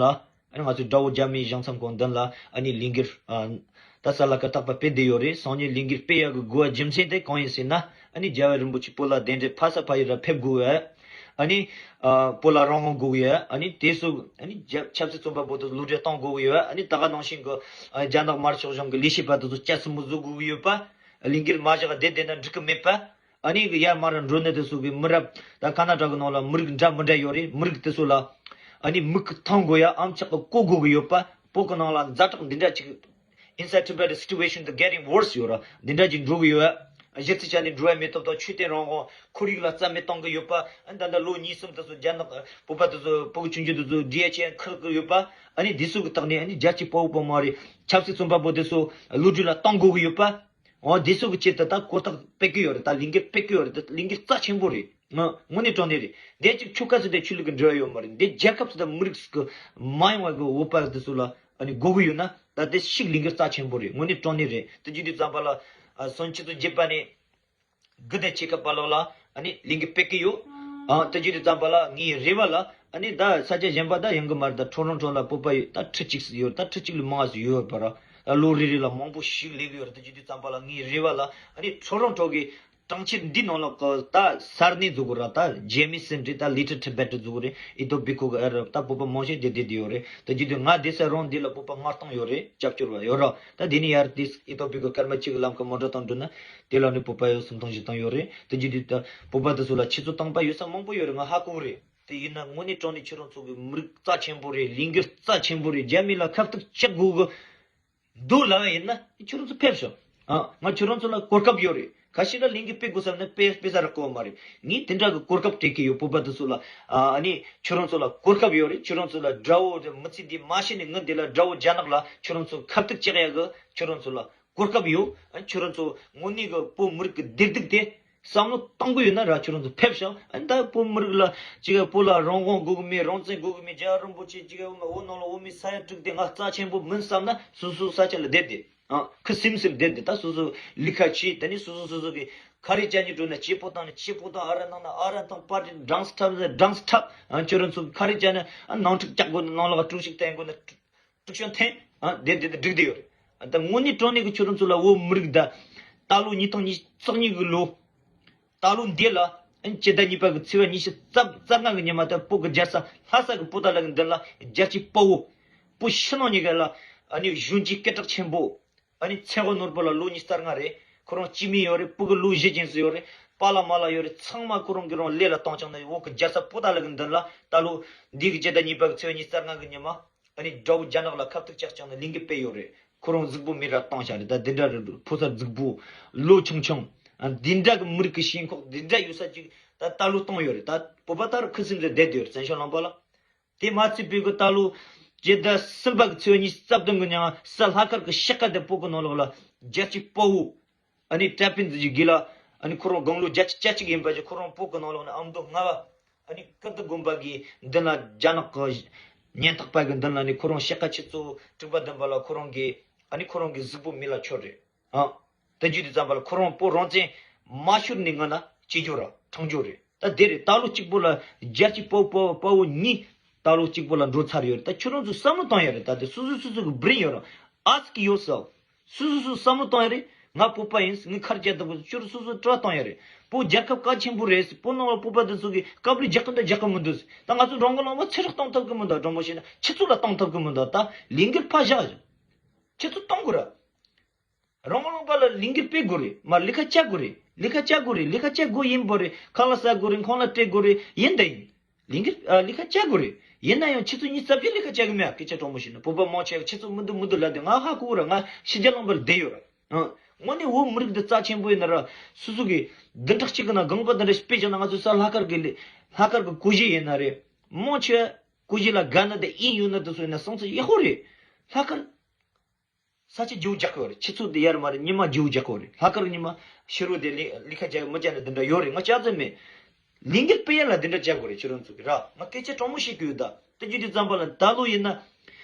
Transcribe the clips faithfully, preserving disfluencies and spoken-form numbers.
ལ། ཨ་ནི་ང་ཚོའི་དགྲ་བོ་རྒྱ་མིའི་གཞུང་ཚབ་ཁང་མདུན་ལ་ཨ་ནི་ལས་འགུལ་ཨ་ད་ས་ལ་ཀ་རྟག་པར་སྤེལ་བསྡད་ཡོད་རེད། སང་ཉིན་ལས་འགུལ་སྤེལ་ཡག་གི་དགོས་པ་རྒྱུ་མཚན་དེ་གང་ཡིན་ཟེར་ན། ཨ་ནི་རྒྱལ་བ་རིན་པོ་ཆེ་བོད་ལ་གདན་འདྲེན་ཕ་ས་ཕ་ཡུལ་ལ་ཕེབས་དགོས་པས། ཨ་ནི་ཨ་བོད་ལ་རང་དབང་དགོས་ཀྱི་ཡོད། ཨ་ནི་དེ་སོགས་ཨ་ནི་རྒྱ་ཆབ་སྲིད་བཙོན་པ་པོ་དེ་གློད་གྲོལ་གཏོང་དགོས་ཀྱི་ཡོད། ཨ་ནི་ད་ག་ནང་བཞིན་གྱི་ཨ་རྒྱ་ནག་དམར་ཤོག་གཞུང་གི་ལས་བྱེད་པ་དེ་ཚོ་སྐྱ་སེར་མོ་བཟོ་དགོས་ཀྱི་ཡོད་པ། ལས་འགུལ་མ་བཞག་བསྡད་བསྡད་ན་འགྲིག་གི་མེད་པ། ཨ་ནི་ཡར་མར་འགྲོ་ནི་དེ་ཚོ་གི་མི་རབས་ད་ཁ་ན་ཌ་གི་ནང་ལ་མི་རིགས་འདྲ་མི་འདྲ་ཡོད་རེད། མི་རིགས་དེ་ཚོ་ལ་ཨ་ནི་མིག་གིས་མཐོང་དགོས་ཡ། ཨམ་ཅོག་གིས་གོ་དགོས་ཀྱི་ཡོད་པ། བོད་གི་ནང་ལ་ཛ་དྲག་འདི་འདྲ་ཅིག Inside Tibet, the situation is getting worse ཡོད་ར། འདི་འདྲ་ཅིག་འགྲོ་གི་ཡོད། གཞི་རྩའི་ཆ་ནས་འགྲོ་ཡ་མེད་སྟབས་དང་ཆོས་དད་རང་དབང་ཁོར་ཡུག་ལ་རྩ་མེད་གཏོང་གི་ཡོད་པ། ཨ་ནི་ད་ལྟ་ལོ་གཉིས་གསུམ་དེ་ཚོ་རྒྱ་ནག་བོད་པ་དེ་ཚོ་བོད་གི་ཆུང་ཆུང་དེ་ཚོ་ཌི་ཨེཆ་ཨེལ་ཁུར་གི་ཡོད་པ། ཨ་ནི་འདི་ཚོ་གི་ཐོག་ནས་ཨ་ནི་རྒྱལ་གཅེས་དཔའ་བོ་དཔའ་མོ་རེད། ཆབ་སྲིད་བཙོན་པ་པོ་དེ་ཚོ་གློད་གྲོལ་ལ་གཏོང་དགོས་ཀྱི་ཡོད་པ། འོ་འདི་ཚོ་གི་ཆེད་དུ་ད་གོ་རྟོགས་སྤེལ་གི་ཡོད་རེད། ད་ལས་འགུལ་སྤེལ་གི་ཡོད་རེད། ད་ལས་འགུལ་རྩ་ཆེན་པོ་རེད། ང་དངོས་གནས་དྲང་གནས་རེད། འདི་གཅིག་ཆོལ་ཁ་ཟེར་དེ་ཆོས་ལུགས་ཀྱི་འབྲེལ་བ་ཡོད་མ་རེད། འདི་རྒྱལ་ཁབ་ཟེར་དེ་མི་རིགས་ཟེར་གི་མ་ཡོང་བ་གི་འོས་པ་དེ་ཚོ་ལ་ཨ་ནི་དགོས་གི་ཡོད་ན། ད་དེ་ཞིག་ལས་འགུལ་རྩ་ཆེན་པོ་རེད། དངོས་གནས་དྲང་གནས་རེད། དེ་བརྒྱུད་དུས་ཙམ་པ་ལ་ཨ་སོན་ཆུ་ཚོད་བརྒྱད་པ་ནས་དགུ་དང་ཕྱེད་ཀ་བར་ལོགས་ལ་ཨ་ནི་ལས་འགུལ་སྤེལ་གི་ཡོད། ཨ་དེ་བརྒྱུད་དུས་ཙམ་པ་ལ་ངའི་རེ་བ་ལ་ཨ་ནི་ད་ས་ཆ་གཞན་པ་ད་ཡོང་གི་མ་རེད། ད་ཊོ་རོན་ཊོ་ལ་བོད་པ་ཡོད། ད་ཁྲི་གཅིག་ཙམ་ཡོད། ད་ཁྲི་གཅིག་ལས་མང་ཙམ་ཡོད་པ་ར། ད་ལོ་རེ་རེ་ལ་མང་པོ་ཞིག་སླེབས་ཡོད་རེད། དེ་བརྒྱུད་དུས་ཙམ་པ་ལ་ངའི་རེ་བ་ལ་ཨ་ནི་ཊོ་རོན་ཊོ་གི་གྲོང་ཁྱེར་འདི་ནང་ལ་གི་ད་ས་གནས་འཛུགས་དགོས་ར། ད་རྗེས་མའི་སེམས་ཁྲལ་ད་Little Tibet འཛུགས་དགོས་རེད། ཨི་ཐོ་པི་ཁོ་གི་ཨ་ར་ད་བོད་པ་མང་ཤོས་དེ་བསྡད་བསྡད་ཡོད་རེད། དེ་བརྒྱུད་དུས་ང་བསྡད་ས་རང་འདི་ལ་བོད་པ་ལྔ་སྟོང་ཡོད་རེད། སྐྱབས་བཅོལ་བ་ཡོད་ར། ད་འདི་ནས་ཡར་དེ་ཨི་ཐོ་པི་ཁོ་སྐར་མ་གཅིག་གི་ལམ་ཁ་མོ་ཊ་བཏང་འགྲོ་ན་དེ་ལ་ནི་བོད་པ་ཡོད་སུམ་སྟོང་བཞི་སྟོང་ཡོད་རེད། དེ་བརྒྱུད་དུས་ད་བོད་པ་དེ་ཚོ་ལ་ཆུ་ཚོད་སྟོང་པ་ཡོད་ས་མང་པོ་ཡོད་རེད། ང་ཧ་གོ་གི་རེད། དེ་ཡིན་ན་དངོས་གནས་དྲང་གནས་ཁྱོད་རང་ཚོ་གི་མི་རིགས་རྩ་ཆེན་པོ་རེད། ལས་འགུལ་རྩ་ཆེན་པོ་རེད། རྒྱ་མི་ལ་ཁ་གཏུག་བྱེད་དགོས་གི་འདུག་ལབ་ཡ་ཡིན་ན་ཁྱོད་རང་ཚོ་ཕེབས་ཤོག་ཨ་ང་ཁྱོད་རང་ཚོ་ལ་གོ་སྐབས་ཡོད་རེད། ཁ་ཤས་ལ་ལས་འགུལ་སྤེལ་དགོས་བསམ་ན་སྤེལ་སྤེལ་ས་རག་གི་ཡོད་མ་རེད། ངས་དེ་འདྲ་གི་གོ་སྐབས་སྤྲད་གི་ཡོད། བོད་པ་དེ་ཚོ་ལ་ཨ་ནི་ཁྱོད་རང་ཚོ་ལ་གོ་སྐབས་ཡོད་རེད། ཁྱོད་རང་ཚོ་ལ་དགྲ་བོ་མི་ཚེ་འདི་མ་ཤི་ནས་ངི་འདི་ལ་དགྲ་བོ་རྒྱ་ནག་ལ་ཁྱོད་རང་ཚོ་ཁ་གཏུག་བྱེད་ཡ་གི་ཁྱོད་རང་ཚོ་ལ་གོ་སྐབས་ཡོད། ཨ་ཁྱོད་རང་ཚོ་དངོས་གནས་གི་བོད་མི་རིགས་གི་བདེ་སྡུག་དེ་བསམ་བློ་གཏོང་གི་ཡོད་ན་ར། ཁྱོད་རང་ཚོ་ཕེབས་ཤོག་ཨ་ད་བོད་མི་རིགས་ལ་ཅིག་བོད་ལ་རང་དབང་དགོས་གི་མེད། རང་བཙན་དགོས་གི་མེད། རྒྱལ་བ་རིན་པོ་ཆེ་ཅིག་བོད་ནང་ལ་འོ་མའི་ས་ཡ་དྲུག་དེ་ང་རྩ་ཆེན་པོ་མིན་བསམ་ན་སོ་སོའི་ས་ཆ་ལ་བསྡད་དེ། ཨ་ཁུ་སིམ་སིམ་བསྡད་དེ། ད་སོ་སོ་ལས་ཀ་བྱེད། དེ་ནས་སོ་སོ་སོ་སོ་གི་ཁ་རས་བྱ་ནས་འགྲོ་ན་སྐྱིད་པོ་བཏང་ནས་སྐྱིད་པོ་བཏང་། ཨ་ར་བཏང་ན་ཨ་ར་བཏང་། པར་ཊི་ཌན་སི་འཁྲབ་ན་ཌན་སི་འཁྲབ། ཨ་ཁྱོད་རང་ཚོ་ཁ་རས་བྱ་ན་ཨ་ནང་འཁྲུག་རྒྱག་དགོས་ན། ནང་ལོགས་ལ་དཀྲུག་ཤིང་བསྟན་དགོས་ན་དཀྲུག་ཤིང་འཐེན། ཨ་དེ་དེ་དེ་འགྲིག་བསྡད་ཡོད་རེད། ཨ་ད་དངོས་གནས་དྲང་གནས་ཀྱི་ཁྱོད་རང་ཚོ་ལ་བོད་མི་རིགས་ད་ད་ལོ་ཉིས་སྟོང་ཉི་ཤུ་རྩ་གཉིས་ཀྱི་ལོ། ད་ལོ་འདི་ལ་ཨ་ནི་སྤྱི་ཟླ་གཉིས་པ་གི་ཚེས་པ་ཉི་ཤུ་རྩ་རྩ་ལྔ་གི་ཉི་མ་ད་བོད་ཀྱི་རྒྱལ་ས་ལྷ་ས་གི་པོ་ཏཱ་ལ་གི་མདུན་ལ་རྒྱལ་གཅེས་དཔའ་བོ་བོད་ཕྱི་ནང་གཉིས་ཀ་ལ་ཨ་ནི་གཞོན་སྐྱེས་སྐད་གྲགས་ཆེན་པོ། ཨ་ནི་ཚེ་དབང་ནོར་བུ་ལ་ལོ་ཉི་ཤུ་རྩ་ལྔ་རེད། ཁོ་རང་སྐྱེས་དམན་ཡོད་རེད། སྤུ་གུ་ལོ་བཞི་ཅན་ཙམ་ཡོད་རེད། པཱ་ལགས་མ་ལགས་ཡོད་རེད། ཚང་མ་ཁོ་རང་གི་རང་ལས་ལ་བཏང་བཅུག་ནས་བོད་ཀྱི་རྒྱལ་ས་པོ་ཏཱ་ལ་གི་མདུན་ལ་ད་ལོ་འདི་གི་སྤྱི་ཟླ་གཉིས་པ་གི་ཚེས་པ་ཉི་ཤུ་རྩ་ལྔ་གི་ཉི་མ་ཨ་ནི་དགྲ་བོ་རྒྱ་ནག་ལ་ཁ་གཏུག་བཅག་བཅག་ནས་ལས་འགུལ་སྤེལ་ཡོད་རེད། ཁོ་རང་གཟུགས་པོ་མེ་ར་བཏང་བཞག་རེད། ད་འདི་འདྲ་རེད། ཕོ་གསར་གཟུགས་པོ་ལོ་ཆུང་ཆུང་ཨ་འདི་འདྲ་གི་མི་རིགས་ཀྱི་ཞེན་ཁོག་འདི་འདྲ་ཡོད་ས་ཅིག་ད་ད་ལོ་བཏང་ཡོད་རེད། ད་བོད་པ་ད་རུ་ཁུ་སིམ་རེ་བསྡད་བསྡད་ཡོད་རེད། བཙན་བྱོལ་ལུང་པ་ལ། དེ་མ་ཚད་པའི་གི་ད་ལོ་སྤྱི་ཟླ་གསུམ་པ་གི་ཚེས་པ་ཉི་ཤུ་རྩ་བདུན་གི་ཉིན་ས་ལྷག་དཀར་གི་ཤག་ཀ་དེ་བོད་གི་ནང་ལོགས་ལ་རྒྱལ་གཅེས་དཔའ་བོ་ཨ་ནི་ཏྲ་པིན་ཛི་ཇི་གི་ལ་ཨ་ནི་ཁོ་རང་དགུང་ལོ་བརྒྱད་ཅུ་གྱ་གཅིག་ཡིན་པ་ཅིག་ཁོ་རང་བོད་གི་ནང་ལོགས་ནས་ཨ་མདོ་རྔ་བ་ཨ་ནི་ཀིརྟི་དགོན་པ་གི་མདུན་ལ་རྒྱ་ནག་གི་ཉེན་རྟོག་པ་གི་མདུན་ལ་ནི་ཁོ་རང་ཤག་ཀ་ཆུ་ཚོད་དྲུག་པ་བདུན་པ་ལ་ཁོ་རང་གི་ཨ་ནི་ཁོ་རང་གི་གཟུགས་པོ་མེ་ལ་མཆོད་རེད། ཨ། དེ་བརྒྱུད་དུས་ཙམ་པ་ལ་ཁོ་རང་བོད་རང་བཙན་མ་ཤོར་ནས་སྔོན་ན་སྐྱེས་རྒྱུ་ར་ཐང་རྒྱུ་རེད། ད་དེ་རེད། ད་ལོ་གཅིག་པོ་ལ་རྒྱལ་གཅེས་དཔའ་བོ་དཔའ་བོ་གཉིས་ད་ལོ་གཅིག་པོ་ལ་འགྲོ་ཚར་ཡོད་རེད། ད་ཁྱོད་རང་ཚོས་བསམ་བློ་བཏང་ཡ་རེད། ད་དེ་སོ་སོ་སོ་སོ་གི་brain ཡོད་ར། Ask yourself. སོ་སོ་སོས་བསམ་བློ་བཏང་ཡ་རེད། ང་བོད་པ་ཡིན། ངས་ཁ་རས་བྱ་ཐུབ་གི། ཁྱོད་རང་སོ་སོས་དྲི་བ་བཏང་ཡ་རེད། བོད་རྒྱལ་ཁབ་གལ་ཆེན་པོ་རེད། བོད་ནང་ལ་བོད་པ་དེ་ཚོ་གིས་དཀའ་ལས་རྒྱག་གི་འདུག་རྒྱག་གི་མི་འདུག་ད་ང་ཚོ་འགྲོ་མགོན་ལགས་མ་ཚེ་སྲོག་གཏོང་ཐུབ་གི་མི་འདུག་དྲང་པོ་བཤད་ན་ཁྱེད་ཚོ་ལ་གཏོང་ཐུབ་གི་མི་འདུག་ད་ལས་འགུལ་ཕར་བཞག་ཁྱེད་ཚོ་གཏོང་དགོས་ར། རང་དབང་ལུང་པ་ལ་ལས་འགུལ་སྤེལ་དགོས་རེད། མ་ལས་ཀ་བྱ་དགོས་རེད། ལས་ཀ་བྱ་དགོས་རེད། ལས་ཀ་བྱ་དགོས་ཡིན་པ་རེད། ཁ་ལག་ཟ་དགོས་རེད། ཁང་གླ་སྤྲད་དགོས་རེད། ཡིན་ད་ཡིན། ལས་འགུལ་ཨ་ལས་ཀ་བྱ་དགོས་རེད། ཡིན་ན་ཡང་ཁྱེད་ཚོ་ཉིས་རྩ་བརྒྱད་ལས་ཀ་བྱ་གི་མེད་ཨ། སྐད་ཆ་དྲང་མོ་བཤད་ན་བོད་པ་མང་ཆེ་བ་ཁྱེད་ཚོ་མི་འདུག་མི་འདུག་ལབ་དེ་ང་ཧ་གོ་གི་ར། ང་ཕྱི་རྒྱལ་ལུང་པར་བསྡད་ཡོད་ར། ཨ། དངོས་གནས་བོད་མི་རིགས་འདི་རྩ་ཆེན་པོ་ཡིན་ན་ར། སོ་སོ་གི་བདུན་ཕྲག་གཅིག་གི་ནང་རྐང་པ་འདི་འདྲ་ཞིག་སྤེལ་བྱུང་ན། ང་ཚོ་ས་ལྷག་དཀར་གི་ལས་ལྷག་དཀར་གི་སྒོར་གཞས་ཡིན་ན་རེད། མང་ཆེ་བ་སྒོར་གཞས་ལ་དགའ་ན་དེ་ཨིན་ཡོད་ན་དེ་ཚོ་ཡིན་ན་སོང་ཚེ་ཡག་པོ་རེད། ལྷག་དཀར། ས་ཆ་བརྗེ་པོ་རྒྱག་གི་ཡོད་རེད། ཆུ་ཚོད་དེ་ཡར་མར་ཉི་མ་བརྗེ་པོ་རྒྱག་གི་ཡོད་རེད། ལྷག་དཀར་ཉི་མ་ཕྱི་རུ་དེ་ལས་ལས་ཀ་བྱ་མི་བྱ་ནི་དེ་འདྲ་ཡོད་རེད། ང་ཅག་ཙམ་མེད། ལས་འགུལ་སྤེལ་ཡ་ལ་དེ་འདྲ་བྱ་དགོས་རེད། ཁྱོད་རང་ཚོ་གི་ར། ང་སྐད་ཆ་དྲང་མོ་བཤད་གི་ཡོད་ད། དེ་བརྒྱུད་དུས་ཙམ་པ་ལ་ད་ལོ་ཡིན་ན་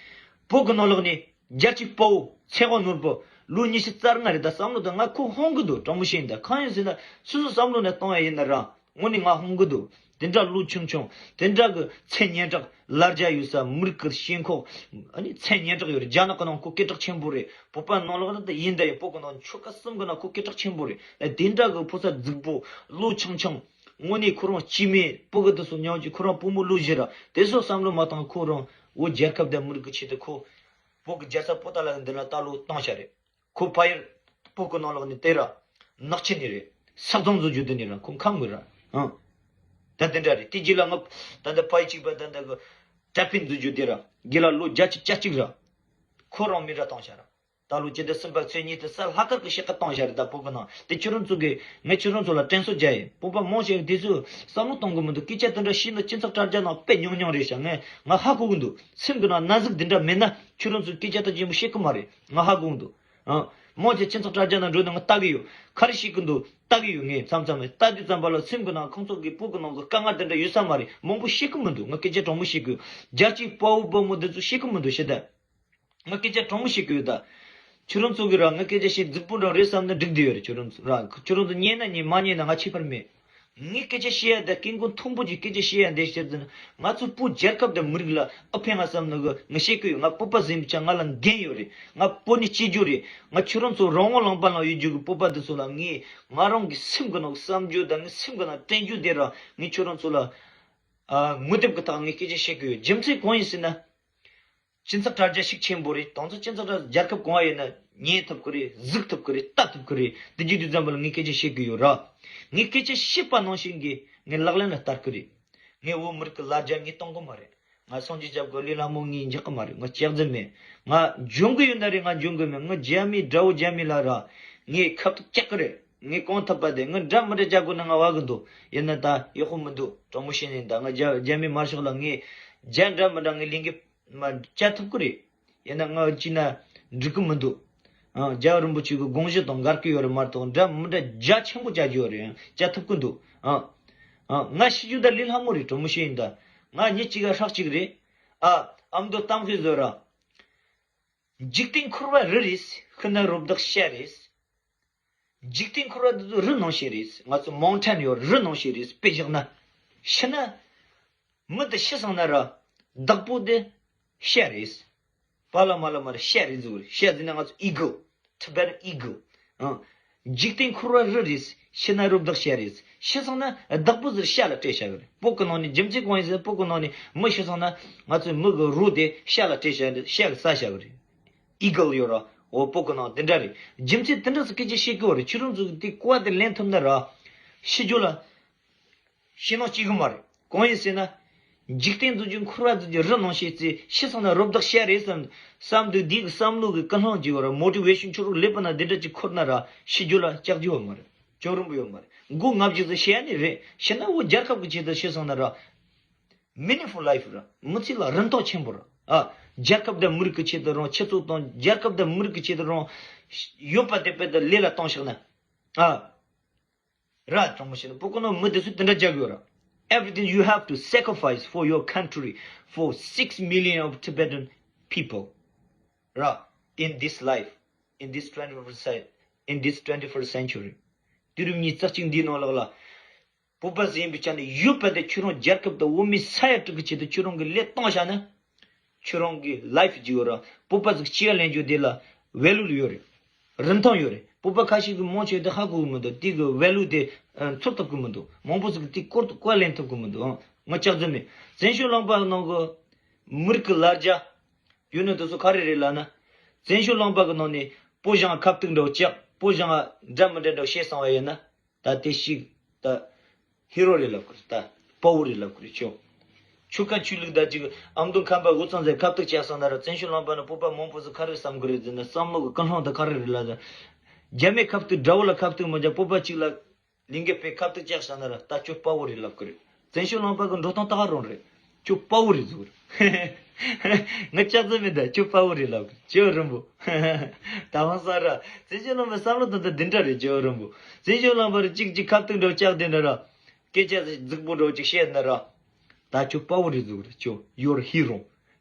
བོད་གི་ནང་ལོགས་ནས་རྒྱལ་གཅེས་དཔའ་བོ་ཚེ་དབང་ནོར་བུ་ལོ་ཉི་ཤུ་རྩ་ལྔ་རེད། ད་བསམ་བློ་ད་ང་ཁོ་ཧོང་གི་འདུག་དྲང་མོ་བཤད་ཡིན་ད། གང་ཡིན་ཟེར་ན་སོ་སོ་བསམ་བློ་ནས་གཏོང་ཡ་ཡིན་ན་ར། དངོས་གནས་ང་ཧོང་གི་འདུག་དེ་འདྲ་ལོ་ཆུང་ཆུང་། དེ་འདྲ་གི་མཚན་སྙན་གྲགས། ལ་རྒྱ་ཡོད་ས། མི་རིགས་ཀྱི་ཞེན་ཁོག་ཨ་ནི་མཚན་སྙན་གྲགས་ཡོད་རེད། རྒྱ་ནག་གི་ནང་ཁོ་སྐད་གྲགས་ཆེན་པོ་རེད། བོད་པ་ནང་ལོགས་ད་ཡིན་ད་ཡིན། བོད་གི་ནང་ཆོལ་ཁ་གསུམ་གི་ནང་ཁོ་སྐད་གྲགས་ཆེན་པོ་རེད། ཨ་དེ་འདྲ་གི་ཕོ་གསར་རྫིག་པོ་ལོ་ཆུང་ཆུང་། དངོས་གནས་ཁོ་རང་སྐྱེ་དམན་ཕྲུ་གུ་དེ་ཚོ་མཉམ་གྱི་ཁོ་རང་བུ་མོ་ལོ་བཞི་ར་དེ་ཚོ་བསམ་བློ་མ་བཏང་། ཁོ་རང་བོད་རྒྱལ་ཁབ་དང་མི་རིགས་ཀྱི་ཆེད་དུ་ཁོ་བོད་ཀྱི་རྒྱལ་ས་པོ་ཏཱ་ལ་གི་མདུན་ལ་ད་ལོ་བཏང་བཞག་རེད། ཁོ་ཕ་ཡུལ་བོད་ཀྱི་ནང་ལོགས་ནས་དེ་ར་ནག་ཆུ་ནས་རེད། ས་གཙང་འཛུལ་རྒྱུ་དེ་ནས་ར་ཁོ་ཁམས་ངོས་ར་ཨང་། ད་དེ་འདྲ་རེད། དེ་རྗེས་ལ་ང་ད་ལྟ་ཕ་ཡུལ་གཅིག་པ་ད་ལྟ་གི་གྲྭ་པའི་འཛུལ་རྒྱུ་དེ་ར་དགེ་ལགས་ལོ་བརྒྱད་ཅུ་གྱ་གཅིག་ར་ཁོ་རང་མི་ར་བཏང་བཞག་ར། ད་ལོ་སྤྱི་ཟླ་གསུམ་པ་ཚེས་གཉིས་དེ་ས་ལྷག་དཀར་གྱི་ཕྱེད་ཀ་བཏང་བཞག་རེད། ད་བོད་ཀྱི་ནང་དེ་ཁྱོད་རང་ཚོ་གི་ངས་ཁྱོད་རང་ཚོ་ལ་དྲན་གསོ་རྒྱག་ཡིན། བོད་པ་མང་ཆེ་བ་དེ་ཚོས་བསམ་བློ་གཏོང་གི་མི་འདུག་སྐད་ཆ་དེ་འདྲ་བཤད་ན་སྤྱི་ཚོགས་དྲ་རྒྱ་ནང་དཔེ་ཉུང་ཉུང་རེད་ཤག་ངས་ང་ཧ་གོ་གི་འདུག་སེམས་ཀྱི་ནང་ན་ཟུག་འདི་འདྲ་མེད་ན་ཁྱོད་རང་ཚོས་སྐད་ཆ་ད་ཅི་མོ་བཤད་གི་མ་རེད། ང་ཧ་གོ་གི་འདུག་ཨང་། མང་ཆེ་སྤྱི་ཚོགས་དྲ་རྒྱ་ནང་འགྲོ་ནས་ང་ལྟ་གི་ཡོད། ག་རེ་བཤད་གི་འདུག་ལྟ་གི་ཡོད། ངས་མཚམས་མཚམས་ལ་ལྟ་དུས་ཙམ་པ་ལ་སེམས་ཀྱི་ནང་ཁོང་ཚོ་གི་བོད་ཀྱི་ནང་གི་དཀའ་ངལ་དེ་འདྲ་ཡོད་ས་མ་རེད། མང་པོ་བཤད་གི་མི་འདུག་ང་སྐད་ཆ་དྲང་མོ་བཤད་གི་ཡོད། རྒྱལ་གཅེས་དཔའ་བོ་དཔའ་མོ་འདི་ཚོ་བཤད་གི་མི་འདུག་ཤི་ད། ང་སྐད་ཆ་དྲང་མོ་བཤད་གི་ཡོད་ད། ཁྱོད་རང་ཚོ་གི་ར་ང་སྐད་ཆ་བཤད་རྫིག་པོ་འདྲ་རེད་བསམ་ན་འགྲིག་བསྡད་ཡོད་རེད། ཁྱོད་རང་ཚོ་ར་ཁྱོད་རང་ཚོ་ཉན་ན་ཉན་མ་ཉན་ན་ང་ཁྱད་པར་མེད། ངས་སྐད་ཆ་བཤད་ཡ་ད་སྐད་མགོ་མཐོན་པོ་གྱི་སྐད་ཆ་བཤད་ཡ་འདི་ཕྱིར་ཟིན་ང་ཚོ་བོད་རྒྱལ་ཁབ་དང་མི་རིགས་ལ་ཨ་ཕན་ང་བསམ་ན་གི་ང་བཤད་གི་ཡོད། ང་བོད་པ་ཟིན་པའི་ཆ་ང་ལ་འགན་ཡོད་རེད། ང་བོད་ནས་སྐྱེས་རྒྱུ་རེད། ང་ཁྱོད་རང་ཚོ་རང་དབང་ལུང་པ་ལ་ཡོད་རྒྱུ་གི་བོད་པ་འདི་ཚོ་ལ་ངས་ང་རང་གི་སེམས་གི་ནང་བསམ་རྒྱུ་དང་ངའི་སེམས་གི་ནང་དྲན་རྒྱུ་དེ་ར་ངས་ཁྱོད་རང་ཚོ་ལ་ཨ་ངོ་དེབ་གི་ཐོག་ངས་སྐད་ཆ་བཤད་གི་ཡོད། རྒྱུ་མཚན་གང་ཡིན་ཟེར་ན། སྤྱི་ཚོགས་དྲ་རྒྱ་ཤུགས་ཆེན་པོ་རེད། དེང་ཚོ་སྤྱི་ཚོགས་དྲ་རྒྱལ་ཁབ་གང་ཡིན་ན་ཉན་ཐུབ་ཀྱི་རེད། གཟིགས་ཐུབ་ཀྱི་རེད། ལྟ་ཐུབ་ཀྱི་རེད། དེ་རྒྱུ་དུས་ཙམ་པ་ལ་ངས་སྐད་ཆ་བཤད་ཀྱི་ཡོད་ར། ངས་སྐད་ཆ་བཤད་པ་ནང་བཞིན་གྱི་ངས་ལག་ལེན་ལ་བསྟར་གྱི་རེད། ངས་བོད་མི་རིགས་ཀྱི་ལ་རྒྱ་ངས་གཏོང་གི་མ་རེད། ང་སངས་རྒྱས་སྐྱབས་ཀྱི་ལས་སླ་མོ་ངས་འཇོག་གི་མ་རེད། ང་སྐྱག་རྫུན་མེད། ང་འཇོན་གི་ཡོད་ན་རེད། ང་འཇོན་གི་མེད། ང་རྒྱ་མི་དགྲ་བོ་རྒྱ་མི་ལ་ར་ངས་ཁ་ཐུག་བཅག་གི་རེད། ངས་གང་ཐུབ་པ་དེ་ང་འདྲ་མི་འདྲ་བྱ་དགོས་ན་ང་བ་གི་འདུག་ཡིན་ན་ད་ཡག་པོ་མི་འདུག་དྲང་མོ་བཤད་ནས་ད་ང་རྒྱ་རྒྱ་མི་དམར་ཤོག་ལ་ངས་རྒྱ་འདྲ་མི་འདྲ་ངས་ལས་འགུལ་མ་བྱ་ཐུབ་ཀྱི་རེད། ཡིན་ན་ང་ཅི་ན་འགྲིག་གི་མི་འདུག་ཨ། རྒྱལ་བ་རིན་པོ་ཆེ་གི་དགོངས་གཞི་དང་འགལ་གི་ཡོད་རེད་མ་གཏོགས་འདྲ་མི་འདྲ་རྒྱ་ཆེན་པོ་བྱ་རྒྱུ་ཡོད་རེད། བྱ་ཐུབ་ཀྱི་འདུག་ཨ། ཨ། ང་ཤི་རྒྱུ་ད་ལས་སླ་མོ་རེད། དྲང་མོ་བཤད་ཡིན་ད། ང་ཉིན་གཅིག་ག་ཧྲག་གཅིག་རེད། ཨ། ཨ་མདོ་གཏམ་ཤེས་བཟོ་ར། འཇིག་རྟེན་འཁོར་བ་རི་རེད། ཤི་ན་རུ་བདག་བྱ་རེད། འཇིག་རྟེན་འཁོར་བ་འདི་ཚོ་རི་ནང་བཞིན་རེད། ང་ཚོ་མའུན་ཊེན་ཡོད་རི་ནང་བཞིན་རེད། དཔེ་བཞག་ན། ཤི་ན། མི་དེ་ཤི་སོང་ན་ར། བདག་པོ་དེ་བྱ་རེད། པ་ལ་མ་ལ་མ་ར་བྱ་རེད་ཟེར་བ་རེད། བྱ་ཟེར་ན་ང་ཚོ་eagle། Tibetan eagle། ཨང་། འཇིག་རྟེན་འཁོར་བ་རི་རེད། ཤི་ན་རུ་བདག་བྱ་རེད། ཤི་སོང་ན་བདག་པོ་ཟེར་བྱ་ལ་སྤྲད་བྱ་གི་རེད། བོད་ཀྱི་ནང་ནས་རྒྱུ་མཚན་གང་ཡིན་ཟེར་ན་བོད་ཀྱི་ནང་ནས་མི་ཤི་སོང་ན་ང་ཚོའི་མི་གི་རོ་དེ་བྱ་ལ་སྤྲད་བྱ་རེད། བྱ་གི་ཟ་བྱ་གི་རེད། eagle་ཡོད་ར། འོ་བོད་ཀྱི་ནང་དེ་འདྲ་རེད། རྒྱུ་མཚན་དེ་འདྲ་ཟེར་སྐད་ཆ་བཤད་གི་བ་རེད། ཁྱོད་རང་ཚོ་གི་དེ་གོ་བ་དེ་ལེན་ཐུབ་ན་ར། ཤི་རྒྱུ་ལ། ཤི་ནང་སྐྱེ་གི་མ་རེད། གང་ཡིན་ཟེར་ན། འཇིག་རྟེན་འདུལ་རྒྱུ་འཁོར་བ་འདུལ་རྒྱུ་རི་ནང་བཞིན་ཟེར། ཤི་སོང་ན་རོ་བདག་བྱ་རེད་བསམ། བསམ་དུས་འདི་གི་བསམ་བློ་གི་ཀུན་སློང་གི་བར་མོ་ཊི་ཝེ་ཤན་ཁྱོད་རང་ཀླད་པ་ན་འདི་འདྲ་ཅིག་འཁོར་ན་ར་ཤི་རྒྱུ་ལ་སྐྲག་རྒྱུ་ཡོད་མ་རེད། སྐྱོ་རུང་པོ་ཡོད་མ་རེད། མགོ་རྔ་བརྗིད་ཟེར་བཤད་ནི་རེད། ཤི་ན་འོ་རྒྱལ་ཁབ་ཀྱི་ཆེད་དུ་ཤི་སོང་ན་ར། meaningful life་ར། མི་ཚེ་ལ་རིན་ཐང་ཆེན་པོ་ར། ཨ། རྒྱལ་ཁབ་དང་མི་རིགས་ཀྱི་ཆེད་དུ་རང་སྤྱི་ཚོགས་དང་རྒྱལ་ཁབ་དང་མི་རིགས་ཀྱི་ཆེད་དུ་རང་ཡོད་པ་དེ་དཔེ་དེ་ལས་ལ་བཏང་བཞག་ན། ཨ། ར་དྲང་མོ་བཤད་ན་བོད་ཀྱི་ནང་མི་དེ་ཚོས་དེ་འདྲ་རྒྱག་གི་ཡོད་ར། Everything you have to sacrifice for your country, for six million of Tibetan people, ར། In this life, in this twenty-first cen- in this twenty-first century. དུས་རབས་ཉི་ཤུ་རྩ་གཅིག་འདིའི་ནང་ལོགས་ལ། བོད་པ་ཟིན་པའི་ཆ་ནས་ཡོད་པ་དེ་ཁྱོད་རང་རྒྱལ་ཁབ་དང་བོད་མི་ས་ཡ་དྲུག་གི་ཆེད་དུ་ཁྱོད་རང་གི་ལས་བཏང་བཞག་ན། ཁྱོད་རང་གི་ལའིཕ་ཅིག་ཡོད་ར། བོད་པ་ཟིག་སྐྱེ་ཡ་ལེན་རྒྱུ་དེ་ལ་ཝེ་ལུ་ཡོད་རེད། རིན་ཐང་ཡོད་རེད། བོད་པ་ཁ་ཤས་ཀྱིས་མང་ཆེ་དེ་ཧ་གོ་གི་མི་འདུག་དེ་གི་ཝེ་ལུ་དེ་ཨ་ཚོར་ཐུབ་གི་མི་འདུག་མང་པོ་ཟིག་གིས་དེ་སྐོར་དུ་བཀའ་ལེན་ཐུབ་གི་མི་འདུག་ཨང་། ང་ལྕགས་རྫུན་མེད། བཙན་བྱོལ་ལུང་པ་ནང་གི་མི་རིགས་ཀྱི་ལ་རྒྱ་ཡོད་ནི་དེ་ཚོ་ག་རེ་རེད་ལབ་ན། བཙན་བྱོལ་ལུང་པ་གི་ནང་ནས་བོད་གཞུང་ཁ་གཏུག་འདྲ་བོ་བཅག་བོད་གཞུང་འདྲ་མི་འདྲ་འདྲ་བོ་བཤད་སོང་བ་ཡིན་ན། ད་དེ་ཞིག་ད་ཧི་རོ་རེད་ལབ་དགོས་རེད། ད་དཔའ་བོ་རེད་ལབ་དགོས་རེད། ཁྱོད་ཆོལ་ཁ་ཆོས་ལུགས་ད་ཅིག་ཨ་མདོ་ཁམས་པ་དབུས་གཙང་ཟེར་ཁ་གཏུག་བཅག་སོང་ན་ར། བཙན་བྱོལ་ལུང་པ་ན་བོད་པ་མང་པོ་ཟིག་ག་རེ་བསམ་གི་རེད་ཟེར་ན། བསམ་བློ་གི་ཀུན་སློང་ད་ག་རེ་རེད་ལབ་ན། རྒྱ་མི་ཁ་གཏུག་དགྲ་བོ་ལ་ཁ་གཏུག་མ་བྱས་བོད་པ་གཅིག་ལ་ལས་འགུལ་སྤེལ་ཁ་གཏུག་བཅག་བཞག་ན་ར། ད་ཁྱོད་དཔའ་བོ་རེད་ལབ་གི་རེད། བཙན་བྱོལ་ལུང་པ་གི་འགྲོ་སྟངས་ད་ག་རང་རེད། ཁྱོད་དཔའ་བོ་རེད་ཟེར་གི་རེད། ང་ལྕགས་རྫུན་མེད་ད། ཁྱོད་དཔའ་བོ་རེད་ལབ་གི་རེད། ཁྱོད་རིན་པོ། ད་བང་སང་ར། བཙན་བྱོལ་ལུང་པའི་བསམ་བློ་ད་ད་འདི་འདྲ་རེད། ཁྱོད་རིན་པོ། བཙན་བྱོལ་ལུང་པ་ར་གཅིག་གཅིག་ཁ་གཏུག་འདྲ་བོ་བཅག་དེ་འདྲ་ར། སྐད་ཆ་རྫིག་པོ་འདྲ་བོ་ཅིག་བཤད་ན་ར། ད་ཁྱོད་དཔའ་བོ་རེད་ཟེར་གི་རེད། ཁྱོད་you're hero.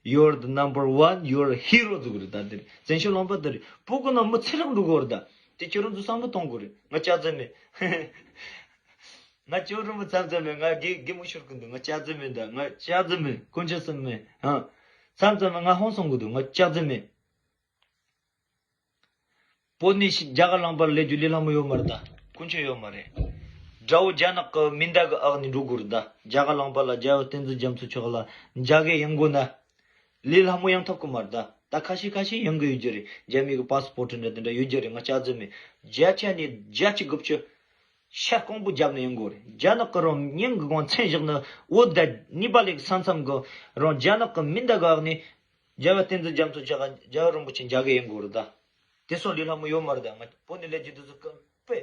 You're the number one, you're a hero ཟེར་གི་རེད། ད་འདིར་བཙན་བྱོལ་ལུང་པ་འདིར་བོད་གི་ནང་མི་ཚེ་རབས་འགྲོ་གི་རེད། ད་དེ་ཁྱོད་རང་ཚོ་བསམ་བློ་གཏོང་དགོས་རེད། ང་ལྕགས་རྫུན་མེད། ང་ཅོ་རུ་མི་མཚམས་མཚམས་མེད། ང་གི་གི་མུ་ཤུར་གི་འདུག་ང་ཅག་ཙི་མེད་ད། ང་ཅག་ཙི་མེད། དཀོན་མཆོག་གསུམ་མེད། ཨ། མཚམས་མཚམས་མེད། ང་ཧོན་སོང་གི་འདུག་ང་ཅག་ཙི་མེད། བོད་ནས་ཤི་རྒྱ་གར་ལངས་པར་ལས་རྒྱུ་ལས་སླ་མོ་ཡོད་མ་རེད་ད། དཀོན་མཆོག་ཡོད་མ་རེད། དགྲ་བོ་རྒྱ་ནག་གི་མེ་མདའ་གི་འོག་ནས་འགྲོ་དགོས་རེད་ད། རྒྱ་གར་ལངས་པ་ལ་རྒྱལ་བ་བསྟན་འཛིན་རྒྱ་མཚོ་མཆོག་ལ་མཇལ་གི་ཡོང་དགོས་ན། ལས་སླ་མོ་ཡོང་ཐུབ་གི་མ་རེད་ད། ད་ཁ་ཤས་ཁ་ཤས་ཡོང་གི་ཡོད་རྒྱུ་རེད། རྒྱ་མི་གི་པ་སི་པོར་ཊི་འདྲ་དེ་འདྲ་ཡོད་རྒྱུ་རེད། ང་ཅག་ཙི་མེད། བརྒྱ་ཆ་ནས་བརྒྱ་ཆ་དགུ་བཅུ། ཤ་རྐང་པོ་བརྒྱབ་ནས་ཡོང་དགོས་རེད། རྒྱ་ནག་གི་རང་ཉིན་གི་གོང་མཚན་བཞག་ན་འོ་ད་ནི་པ་ལི་གི་ས་མཚམས་གི་རང་རྒྱ་ནག་གི་མེ་མདའ་གི་འོག་ནས་རྒྱལ་བ་བསྟན་འཛིན་རྒྱ་མཚོ་མཆོག་ག་རྒྱལ་བ་རིན་པོ་ཆེ་མཇལ་གི་ཡོང་དགོས་རེད་ད། དེ་སོགས་ལས་སླ་མོ་ཡོད་མ་རེད་ད། ང་བོད་ནས་ལས་རྒྱུ་དེ་ཚོ་དཀའ་དཔེ་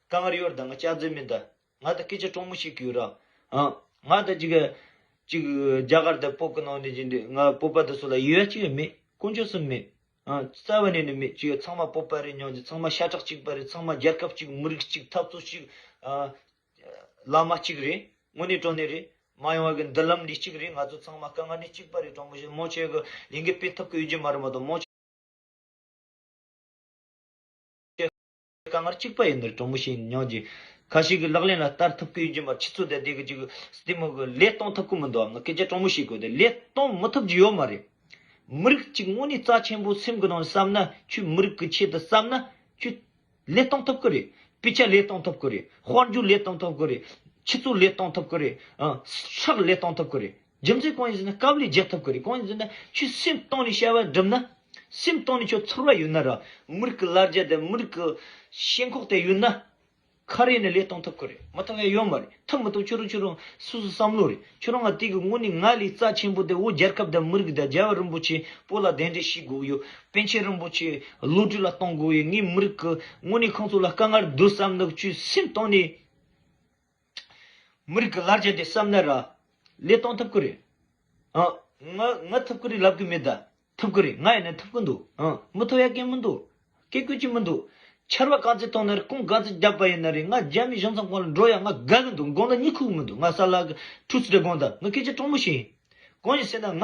དཀའ་ངལ་ཡོད་རེད་ད། ང་ཅག་ཙི་མེད་ད། ང་ད་སྐད་ཆ་དྲང་མོ་བཤད་གི་ཡོད་ར། ཨ། ང་ད་ཅིག་ཅིག་རྒྱ་གར་ད་བོད་གི་ནང་ནས་ཅིག་འདི་ང་བོད་པ་དེ་ཚོ་ལ་ཡོད་ཅིག་མེད། དཀོན་མཆོག་གསུམ་མེད། ཨ། རྩ་བ་ནས་ནི་མེད། ཅིག་ཚང་མ་བོད་པ་རེད། སྙིང་རྗེ། ཚང་མ་ཤ་ཁྲག་གཅིག་པ་རེད། ཚང་མ་རྒྱལ་ཁབ་གཅིག་མི་རིགས་གཅིག་འཐབ་རྩོད་གཅིག་ཨ། བླ་མ་གཅིག་རེད། དངོས་གནས་དྲང་གནས་རེད། མ་ཡོང་བ་གི་མདུན་ལམ་འདི་གཅིག་རེད། ང་ཚོ་ཚང་མ་དཀའ་ངལ་ནི་གཅིག་པ་རེད། དྲང་མོ་བཤད། མང་ཆེ་གི་ལས་འགུལ་སྤེལ་ཐུབ་གི་ཡོད་རྒྱུ་མ་རེད་མ་གཏོགས། མང་ཆེ་དཀའ་ངལ་གཅིག་པ་ཡིན་ནི་རེད། དྲང་མོ་བཤད། སྙིང་རྗེ། ཁ་ཤས་ཀྱི་ལག་ལེན་ལ་བསྟར་ཐུབ་ཀྱི་ཡོད་རྒྱུ་མ། ཆུ་ཚོད་དེ་དེ་གི་ཅིག་སྟེ་མོ་གི་ལས་གཏོང་ཐུབ་ཀྱི་མི་འདུག་ང་སྐད་ཆ་དྲང་མོ་བཤད་དགོས་ཏེ། ལས་གཏོང་མི་ཐུབ་རྒྱུ་ཡོད་མ་རེད། མི་རིགས་གཅིག་དངོས་གནས་རྩ་ཆེན་པོ་སེམས་ཀྱི་ནང་བསམ་ན། ཁྱོད་མི་རིགས་ཀྱི་ཆེད་དུ་བསམ་ན། ཁྱོད་ལས་གཏོང་ཐུབ་ཀྱི་རེད། དཔེ་ཆ་ལས་གཏོང་ཐུབ་ཀྱི་རེད། དཔལ་འབྱོར་ལས་གཏོང་ཐུབ་ཀྱི་རེད། ཆུ་ཚོད་ལས་གཏོང་ཐུབ་ཀྱི་རེད། ཨ། སྲོག་ལས་གཏོང་ཐུབ་ཀྱི་རེད། རྒྱུ་མཚན་གང་ཡིན་ཟེར་ན། སྐབས་ལས་རྒྱག་ཐུབ་ཀྱི་རེད། གང་ཡིན་ཟེར་ན། ཁྱོད་སེམས་གཏིང་ནས་བྱ་བ་བསྒྲུབ་ན། སེམས་གཏིང་ནས་ཁྱོད་ཚོར་བ་ཡོད་ན་ར། མི་རིགས་ཀྱི་ལ་རྒྱ་དེ། མི་རིགས་ཀྱི་ཞེན་ཁོག་དེ་ཡོད་ན། ག་རེ་ཡིན་ན་ལས་གཏོང་ཐུབ་ཀྱི་རེད། མི་ཐུབ་ཡ་ཡོད་མ་རེད། ཐུབ་མི་ཐུབ་ཁྱོད་རང་ཁྱོད་རང་སོ་སོའི་བསམ་བློ་རེད། ཁྱོད་རང་ང་དེ་གི་དངོས་གནས་ང་ལས་རྩ་ཆེན་པོ་དེ། འོ། རྒྱལ་ཁབ་དང་མི་རིགས་དང་རྒྱལ་བ་རིན་པོ་ཆེ་བོད་ལ་གདན་འདྲེན་བྱེད་དགོས་ཡོད། པཎ་ཆེན་རིན་པོ་ཆེ་བློ་གྲོས་ལ་གཏོང་དགོས་ཡོད། ངའི་མི་རིགས་ཀྱི་དངོས་གནས་ཁོང་ཚོ་ལ་དཀའ་ངལ་འདུག་བསམ་ན། ཁྱོད་སེམས་གཏིང་ནས་མི་རིགས་ཀྱི་ལ་རྒྱ་དེ་བསམ་ན་ར། ལས་གཏོང་ཐུབ་ཀྱི་རེད། ཨ། ང་ང་ཐུབ་ཀྱི་རེད་ལབ་གི་མེད་ད། ཐུབ་ཀྱི་རེད། ང་ཡིན་ན་ཐུབ་ཀྱི་འདུག་ཨ། མི་ཐུབ་ཡ་གང་མི་འདུག་སྐད་སྐུལ་གྱི་མི་འདུག་ཆར་པ་ག་ཚོད་གཏོང་ན་རེད། རྐང་ག་ཚོད་བརྒྱབ་པ་ཡིན་ན་རེད། ང་རྒྱ་མི་གཞུང་ཚབ་ཁང་ལ་འགྲོ་ཡ་ང་དགའ་གི་འདུག་དགོངས་དག་གཉིད་ཁུག་མི་འདུག་ང་ས་ལ་གི་ཁྲུས་ཚུལ་དེ་དགོངས་དག་ང་སྐད་ཆ་དྲང་མོ་བཤད་ཡིན། གང་ཡིན་ཟེར་ན། ང་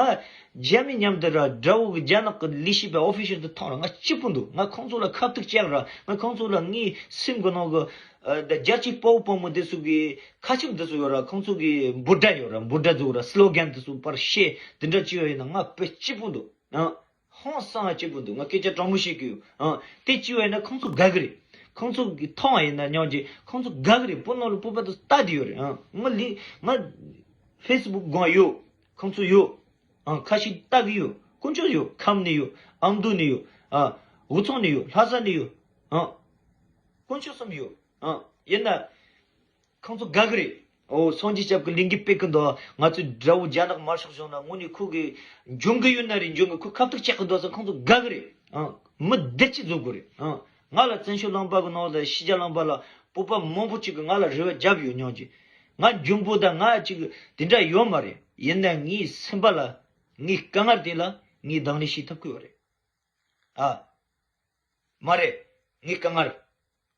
རྒྱ་མི་མཉམ་དུ་ར། དགྲ་བོ་གི་རྒྱ་ནག་གི་ལས་བྱེད་པའི་ཨོ་ཕི་ཤལ་དེ་མཐོང་ར། ང་སྐྱིད་པོ་འདུག་ང་ཁོང་ཚོ་ལ་ཁ་ཐུག་བཅག་ར། ང་ཁོང་ཚོ་ལ་ངའི་སེམས་གི་ནང་གི་ཨ། ད་རྒྱལ་གཅེས་དཔའ་བོ་དཔའ་མོ་དེ་ཚོ་གི་ཁ་ཆེམས་དེ་ཚོ་ཡོད་ར། ཁོང་ཚོ་གི་འབོད་སྒྲ་ཡོད་ར། འབོད་སྒྲ་ཚོ་ར། སི་ལོ་གན་དེ་ཚོ་པར་བཤད། དེ་འདྲ་བྱས་པ་ཡིན་ན་ང་དཔེ་སྐྱིད་པོ་འདུག་ཨ། ཧང་སང་ང་སྐྱིད་པོ་འདུག་ང་སྐད་ཆ་དྲང་མོ་བཤད་གི་ཡོད། ཨ། དེ་བྱས་པ་ཡིན་ན་ཁོང་ཚོ་དགའ་གི་རེད། ཁོང་ཚོ་གི་མཐོང་བ་ཡིན་ན་སྙིང་རྗེ། ཁོང་ཚོ་དགའ་གི་རེད། བོད་ནང་ལ་བོད་པ་དེ་ལྟ་དེ་ཡོད་རེད། ཨ། ང་ལི་ང་ཕེ་སི་བུག་སྒང་ཡོད། ཁོང་ཚོ་ཡོད། ཨང་། ཁ་ཤས་ལྟ་གི་ཡོད། དཀོན་མཆོག་ཡོད། ཁམས་ནས་ཡོད། ཨ་མདོ་ནས་ཡོད། ཨ། ཝུ་ཚང་ནས་ཡོད། ལྷ་ས་ནས་ཡོད། ཨང་། དཀོན་མཆོག་གསུམ་ཡོད། ཨང་། ཡིན་ན་ཁོང་ཚོ་དགའ་གི་རེད། འོ། སངས་རྒྱས་སྐྱབས་ཀྱི་ལས་འགུལ་སྤེལ་གི་འདུག་ང་ཚོའི་དགྲ་བོ་རྒྱ་ནག་དམར་ཤོག་གཞུང་ན་དངོས་གནས་ཁོ་གི་འཇོན་གི་ཡོད་ན་རེད། འཇོན་གི། ཁོ་ཁ་ཐུག་བཅག་གི་འདུག་ཟེར། ཁོང་ཚོ་དགའ་གི་རེད། ཨང་། མི་བདེ་སྐྱིད་བཟོ་དགོས་རེད། ཨང་། ང་ལ་བཙན་བྱོལ་གླིང་པ་གི་ནང་ལ་ཕྱི་རྒྱལ་གླིང་པ་ལ་བོད་པ་མང་པོ་ཅིག་གིས་ང་ལ་རེ་བ་བརྒྱབ་ཡོད། སྙིང་རྗེ། ང་འཇོན་པོ་དང་ང་ཅིག་དེ་འདྲ་ཡོད་མ་རེད། ཡིན་ན་ངའི་སེམས་པ་ལ། ངའི་དཀའ་ངལ་དེ་ལ་ངས་གདོང་ལེན་བྱེད་ཐུབ་ཀྱི་ཡོད་རེད། ཨ། མ་རེད། ངའི་དཀའ་ངལ།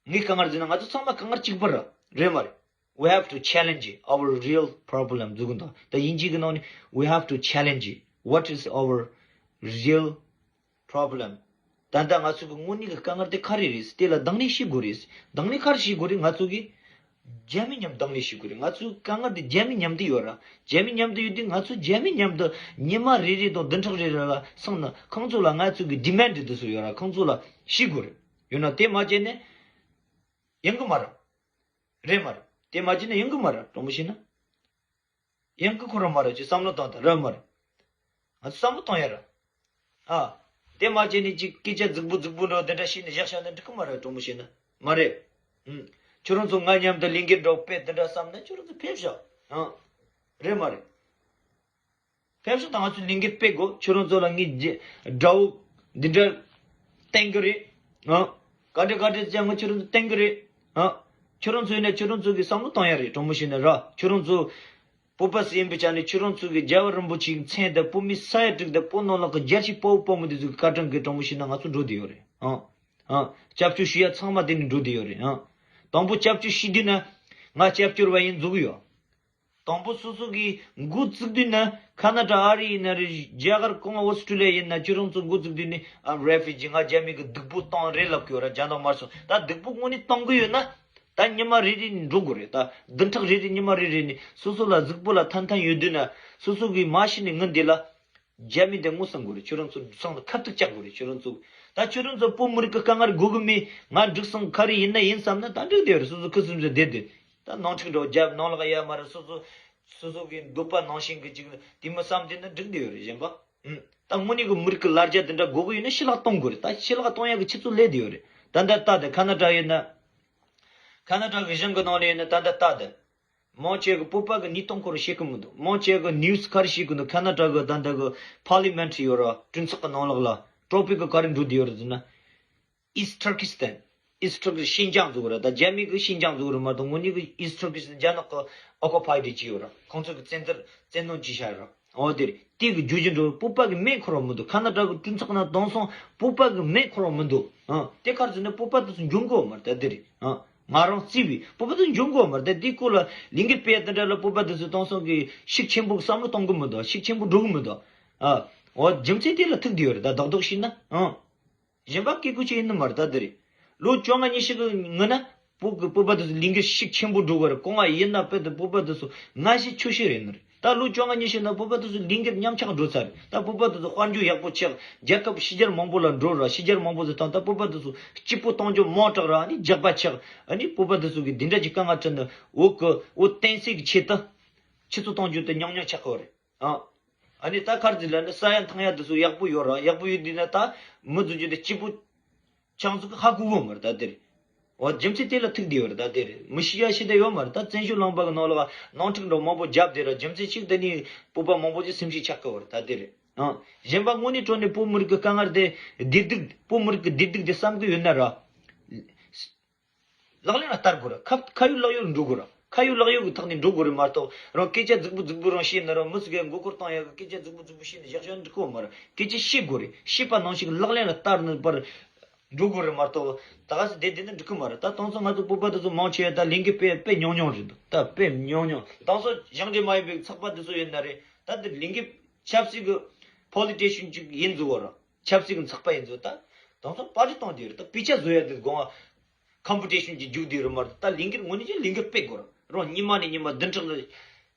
ངའི་དཀའ་ངལ་ཟེར་ན་ང་ཚོ་ཚང་མ་དཀའ་ངལ་གཅིག་པ་རེད། རེད་མ་རེད། We have to challenge our real problem. ཟེར་གི་འདུག་ད་དབྱིན་ཇི་གི་ནང་ནས། We have to challenge what is our real problem. ད་ལྟ་ང་ཚོ་གི་དངོས་གནས་ཀྱི་དཀའ་ངལ་དེ་ག་རེ་རེད། དེ་ལ་གདོང་ལེན་བྱེད་དགོས་རེད། གདོང་ལེན་ག་རེ་བྱེད་དགོས་རེད། ང་ཚོ་གི་རྒྱ་མི་མཉམ་གདོང་ལེན་བྱེད་དགོས་རེད། ང་ཚོའི་དཀའ་ངལ་དེ་རྒྱ་མི་མཉམ་དུ་ཡོད་ར། རྒྱ་མི་མཉམ་དུ་ཡོད་དུས་ང་ཚོ་རྒྱ་མི་མཉམ་དུ་ཉི་མ་རེ་རེ་དང་བདུན་ཕྲག་རེ་རེ་ལ་སོང་ན། ཁོང་ཚོ་ལ་ང་ཚོ་གི་ཌི་མན་ཌི་དེ་ཚོ་ཡོད་ར། ཁོང་ཚོ་ལ་བྱེད་དགོས་རེད། ཡོད་ན་དེ་མ་བྱས་ན་ཡོང་གི་མ་རེད། རེད་མ་རེད། དེ་མ་བྱས་ན་ཡོང་གི་མ་རེད། དྲང་པོ་བཤད་ན། ཡང་ཀི་ཁོ་རང་མ་རེད། ཅིག་བསམ་བློ་བཏང་དང་། རེད་མ་རེད། ང་ཚོ་བསམ་བློ་གཏོང་ཡ་རེད། ཨ། དེ་མ་བྱས་ནས་ཅིག་སྐད་ཆ་རྫིག་པོ་རྫིག་པོ་འདྲ་དེ་འདྲ་བཤད་ནས་བཞག་བཞག་ན་འགྲིག་གི་མ་རེད། དྲང་པོ་བཤད་ན། མ་རེད། ཨུམ། ཁྱོད་རང་ཚོ་ང་མཉམ་དུ་ལས་འགུལ་འདྲ་བོ་སྤེལ་དེ་འདྲ་བསམ་ན་ཁྱོད་རང་ཚོ་ཕེབས་ཤོག་ཨ། རེད་མ་རེད། ཕེབས་ཤོག་ད་ང་ཚོ་ལས་འགུལ་སྤེལ་དགོས། ཁྱོད་རང་ཚོ་ལ་ངས་རྗེ་དགྲ་བོ་འདི་འདྲ་བསྟན་གི་རེད། ཨ། ག་འདྲ་ག་འདྲ་བྱས་ང་ཁྱོད་རང་ཚོ་བསྟན་གི་རེད། ཨ། ཁྱོད་རང་ཚོ་ཡིན་ན་ཁྱོད་རང་ཚོ་གི་བསམ་བློ་བཏང་ཡ་རེད། དྲང་པོ་བཤད་ན་ར། ཁྱོད་རང་ཚོ་བོད་པ་ཞིག་ཡིན་པའི་ཆ་ནས་ཁྱོད་རང་ཚོ་གི་རྒྱལ་བ་རིན་པོ་ཆེའི་མཚན་དང་བོད་མི་ས་ཡ་དྲུག་དང་བོད་ནང་ལོགས་ཀྱི་རྒྱལ་གཅེས་དཔའ་བོ་དཔའ་མོ་དེ་ཚོ་གི་བཀའ་དྲིན་གི། དྲང་པོ་བཤད་ན་ང་ཚོ་འགྲོ་བསྡད་ཡོད་རེད། ཨ། ཨ། སྐྱབས་བཅོལ་ཞུ་ཡ་ཚང་མ་དེ་ནས་འགྲོ་བསྡད་ཡོད་རེད། ཨ། དང་པོ་སྐྱབས་བཅོལ་ཞུ་དུས་ན་ང་སྐྱབས་བཅོལ་བ་ཡིན་འཛུགས་ཡོད། དང་པོ་སོ་སོ་གི་འགོ་བཙུགས་དུས་ན་ཁ་ན་ཌ་ཨ་རི་ཡིན་ན་རེད། རྒྱ་གར་གང་། ཨོ་སི་ཀྲུ་ལི་ཡ་ཡིན་ན། ཁྱོད་རང་ཚོ་འགོ་བཙུགས་དུས་ནས། ཨ། རེ་ཕུ་ཇི། ང་རྒྱ་མི་གི་སྡུག་པོ་བཏང་རེད་ལབ་གི་ཡོད་ར། རྒྱ་ནག་དམར་ཤོག་ད་སྡུག་པོ་དངོས་གནས་བཏང་གི་ཡོད་ན། ད་ཉི་མ་རེ་རེ་ནས་འགྲོ་དགོས་རེད། ད་བདུན་ཕྲག་རེ་རེ་ཉི་མ་རེ་རེ་ནས་སོ་སོ་ལ་གཟུགས་པོ་ལ་ཐན་ཐན་ཡོད་དུས་ན། སོ་སོ་གིས་མ་ཤི་ནས་ངུ་འདི་ལ། རྒྱ་མི་དེ་ངོ་ཚ་དགོས་རེད། ཁྱོད་རང་ཚོ་སང་ཁ་ཐུག་བཅག་དགོས་རེད། ཁྱོད་རང་ཚོ། ད་ཁྱོད་རང་ཚོ་བོད་མི་རིགས་ཀྱི་དཀའ་ངལ་དགོས་གི་མེད། ང་འགྲིག་སོང་། ག་རེ་ཡིན་ན་ཡིན་བསམ་ན་ད་འགྲིག་བསྡད་ཡོད་རེད། སོ་སོ་ཁུ་སིམ་སིམ་བསྡད་དེ། ད་ནང་འཁྲུག་འགྲོ་རྒྱབ་ནང་ལོགས་ཡ་མ་རེད། སོ་སོ་སོ་སོ་གི་འདོད་པ་ནང་བཞིན་གི་ཅིག་དེ་མོ་བསམ་བསྡད་ན་འགྲིག་བསྡད་ཡོད་རེད། གཞན་པ། ཨུམ། ད་དངོས་གནས་གི་མི་རིགས་ཀྱི་ལ་རྒྱ་དེ་འདྲ་དགོས་གི་ཡོད་ན་ཕྱི་ལོགས་གཏོང་དགོས་རེད། ད་ཕྱི་ལོགས་གཏོང་ཡག་གི་ཆུ་ཚོད་སླེབས་བསྡད་ཡོད་རེད། ད་ལྟ་ལྟ་དེ་ཁ་ན་ཌ་ཡིན་ན། ཁ་ན་ཌ་གི་གཞུང་གི་ནང་ལ་ཡིན་ན་ད་ལྟ་ལྟ་དེ། མང་ཆེ་གི་བོད་པ་གི་གནས་སྟངས་སྐོར་བཤད་གི་མི་འདུག་མང་ཆེ་གི་ནིའུ་སི་ག་རེ་བཤད་གི་འདུག་ཁ་ན་ཌ་གི་ད་ལྟ་གི་པར་ལི་མེན་ཊི་ཡོད་ར། གྲོས་ཚོགས་གི་ནང་ལོགས་ལ་ཊོ་པིག་གི་ག་རེ་འགྲོ་བསྡད་ཡོད་རེད་ཟེར་ན། East Turkestan། East Turkestan། ཤིན་ཅང་ཟེར་གི་ར། ད་རྒྱ་མི་གི་ཤིན་ཅང་ཟེར་གི་ར་མ་གཏོགས་དངོས་གནས་གི་East Turkestan རྒྱ་ནག་གི་ཨོ་ཀུ་པའི་ཌི་བྱས་ཡོད་ར། ཁོང་ཚོ་གི་བཙན་འཛུལ་བཙན་གནོན་བྱས་བཞག་ཡོད་ར། འོ་དེ་རེད། དེ་གི་རྒྱུ་རྒྱུ་འགྲོ་བོད་པ་གི་མེ་འཁོར་བ་མི་འདུག་ཁ་ན་ཌ་གི་གྲོས་ཚོགས་ནང་དེང་སང་བོད་པ་གི་མེ་འཁོར་བ་མི་འདུག་ཨ། དེ་ག་རེ་ཟེར་ན་བོད་པ་དེ་ཚོ་འཇོན་གི་ཡོད་མ་རེད། ད་དེ་རེད། ཨ། ང་རང་བརྩིས་པའི་བོད་པ་དེ་ཚོ་འཇོན་གི་ཡོད་མ་རེད། ད་དེའི་སྐོར་ལ་ལས་འགུལ་སྤེལ་ཡ་དེ་འདྲ་ལ་བོད་པ་དེ་ཚོ་དེང་སང་གི་ཤུགས་ཆེན་པོ་བསམ་བློ་གཏོང་གི་མི་འདུག་ཤུགས་ཆེན་པོ་འགྲོ་གི་མི་འདུག་ཨ། འོ་རྒྱུ་མཚན་དེ་ལ་ཐུག་བསྡད་ཡོད་རེད། ད་རྡོག་རྡོག་བཤད་ན། ཨང་། གཞན་པ་སྐད་ཁུ་ཆེ་ཡིན་ནི་མ་རེད། ད་དེ་རེད། ལོ་བཅོ་ལྔ་ཉི་ཤུ་གི་སྔོན་ན་བོད་ཀྱི་བོད་པ་དེ་ཚོ་ལས་འགུལ་ཤུགས་ཆེན་པོ་འགྲོ་གི་རེད། གང་ང་ཡིན་ན་དཔེ་དེ་བོད་པ་དེ་ཚོ་ང་ཤི་ཁྱོ་ཤི་རེད་ནི་རེད། ད་ལོ་བཅོ་ལྔ་ཉི་ཤུ་ན་བོད་པ་དེ་ཚོ་ལས་འགུལ་ཉམས་ཆག་འགྲོ་ཚར་རེད། ད་བོད་པ་དེ་ཚོ་དཔལ་འབྱོར་ཡག་པོ་ཆགས། རྒྱལ་ཁབ་ཕྱི་རྒྱལ་མང་པོ་ལ་འགྲོ་ར། ཕྱི་རྒྱལ་མང་པོ་ཚོ་དང་ད་བོད་པ་དེ་ཚོ་སྐྱིད་པོ་གཏོང་རྒྱུ་མང་དྲགས་ར། ཨ་ནི་རྒྱགས་པ་ཆགས། ཨ་ནི་བོད་པ་དེ་ཚོ་གི་འདི་འདྲ་གྱི་དཀའ་ངལ་འཕྲད་ནས་འོ་གི་འོ་བསྟན་སྲིད་ཀྱི་ཆེད་དུ་ཆུ་ཚོད་གཏོང་རྒྱུ་དེ་ཉུང་ཉུང་ཆགས་ཀྱི་ཡོད་རེད། ཨ། ཨ་ནི་ད་ག་རེ་ཟེར་ལབ་ན་ས་ཡ་ཐང་ཡ་དེ་ཚོ་ཡག་པོ་ཡོད་ར། ཡག་པོ་ཡོད་དུས་ན་ད་མི་ཚོ་རྒྱུ་དེ་སྐྱིད་པོ་ཆགས་ཚུལ་གྱི་ཧ་གོ་གི་མ་རེད། ད་དེ་རེད། འོ་རྒྱུ་མཚན་དེ་ལ་ཐུག་བསྡད་ཡོད་རེད། ད་དེ་རེད། མི་ཤི་ཡ་ཤི་བསྡད་ཡོད་མ་རེད། ད་བཙན་བྱོལ་ལུང་པ་གི་ནང་ལོགས་ནང་འཁྲུག་འགྲོ་མང་པོ་བརྒྱབ་བསྡད་ར། རྒྱུ་མཚན་གཅིག་དེ་ནི་བོད་པ་མང་པོ་ཅིག་སེམས་ཤུགས་ཆག་གི་ཡོད་རེད། ད་དེ་རེད། ཨང་། གཞན་པ་དངོས་གནས་དྲང་གནས་བོད་མི་རིགས་ཀྱི་དཀའ་ངལ་དེ་བདེ་སྡུག་བོད་མི་རིགས་ཀྱི་བདེ་སྡུག་དེ་བསམ་གི་ཡོད་ན་ར། ལག་ལེན་ལ་བསྟར་དགོས་ར། ཁ་ཁ་ཡོད་ལག་ཡོད་འགྲོ་དགོས་ར། ཁ་ཡོད་ལག་ཡོད་ཀྱི་ཐོག་ནས་འགྲོ་དགོས་རེད་མ་གཏོགས། རང་སྐད་ཆ་རྫིག་པོ་རྫིག་པོ་རང་བཤད་ན་ར། མི་ཚོ་གས་མགོ་སྐོར་བཏང་ཡག་གི་སྐད་ཆ་རྫིག་པོ་རྫིག་པོ་བཤད་ནས་བཞག་བཞག་འགྲིག་གི་མ་རེད། སྐད་ཆ་བཤད་དགོས་རེད། བཤད་པ་ནང་བཞིན་ལག་ལེན་ལ་བསྟར་ནས་པར་འགྲོ་དགོས་རེད་མ་གཏོགས། ད་ག་སེ་བསྡད་བསྡད་ན་འགྲིག་གི་མ་རེད། ད་དེང་སང་ང་ཚོ་བོད་པ་དེ་ཚོ་མང་ཆེ་བ་ད་ལས་འགུལ་སྤེལ་སྤེལ་ཉུང་ཉུང་རེད་འདུག་ད་སྤེལ་ཉུང་ཉུང་། དེང་སང་གཞུང་འབྲེལ་མ་ཡིན་པའི་ཚོགས་པ་དེ་ཚོ་ཡིན་ན་རེད། ད་དེ་ལས་འགུལ་ཆབ་སྲིད་ཀྱི་པོ་ལི་ཊི་ཤན་ཅིག་ཡིན་ཟེར་བ་ར། ཆབ་སྲིད་ཀྱི་ཚོགས་པ་ཡིན་ཚོ་ད། དེང་སང་པར་རི་གཏོང་དེ་རེད། ད་དཔེ་ཆ་བཟོ་ཡ་དེ་དགོངས་པ། ཀམ་པི་ཊི་ཤན་གྱི་རྒྱུགས་དེ་རེད་མ་རེད། ད་ལས་འགུལ་དངོས་གནས་ཀྱི་ལས་འགུལ་སྤེལ་དགོས་ར། རང་ཉི་མ་ནས་ཉི་མ་བདུན་ཕྲག་ནས་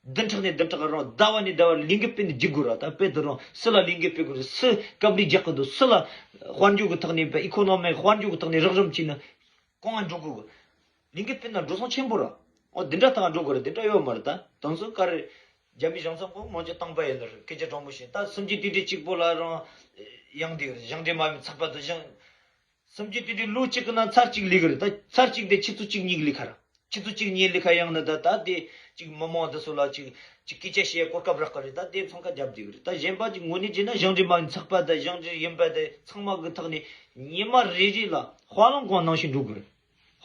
བདུན་ཕྲག་རང་ཟླ་བ་ནས་ཟླ་བར་ལས་འགུལ་སྤེལ་ནས་འཇུག་དགོས་ར། ད་དཔེ་དེ་རང་སུ་ལ་ལས་འགུལ་སྤེལ་དགོས་རེད། སུ་སྐབས་རེ་རྒྱག་གི་འདུག་སུ་ལ་དཔལ་འབྱོར་གྱི་ཐོག་ནས་ཨི་ཀོ་ནོ་མི་དཔལ་འབྱོར་གྱི་ཐོག་ནས་རག་རིམ་བྱས་ན་གང་ང་འགྲོ་དགོས་གི། ལས་འགུལ་སྤེལ་ན་འགྲོ་སོང་ཆེན་པོ་ར། འོ་འདི་འདྲ་ཐག་འགྲོ་དགོས་ར། འདི་འདྲ་ཡོད་མ་རེད། ད་དེང་སང་ག་རེ། རྒྱ་མི་གཞུང་ཚབ་ཁང་མང་ཆེ་བཏང་པ་ཡིན་ནི་རེད། སྐད་ཆ་དྲང་པོ་བཤད། ད་སུམ་ཅུ་དུས་དྲན་གཅིག་པོ་ལ་རང་ཡང་དེ་རེད། གཞུང་འབྲེལ་མ་ཡིན་ཚོགས་པ་དང་གཞུང་། སུམ་ཅུ་དུས་དྲན་ལོ་གཅིག་གི་ནང་ཚར་གཅིག་ལས་གི་རེད། ད་ཚར་གཅིག་དེ་ཆུ་ཚོད་གཅིག་གཉིས་ལས་ཁ་ར། ཆུ་ཚོད་གཅིག་གཉིས་ལས་ཁ་ཡང་ན་ད་ད་དེ་གཅིག་མི་མང་དེ་ཚོ་ལ་གཅིག་གཅིག་སྐད་ཆ་བཤད་གོ་སྐབས་རག་གི་རེད། ད་དེ་འཚང་ཁ་རྒྱབ་བསྡད་གི་རེད། ད་གཞན་པ་གཅིག་དངོས་གནས་བྱས་ན་གཞུང་འབྲེལ་མ་ཡིན་ཚོགས་པ་དང་གཞུང་འབྲེལ་ཡིན་པ་དེ་ཚང་མ་གི་ཐོག་ནས་ཉི་མ་རེ་རེ་ལ་ཧྥ་ལང་ཀོང་ནང་བཞིན་འགྲོ་དགོས་རེད།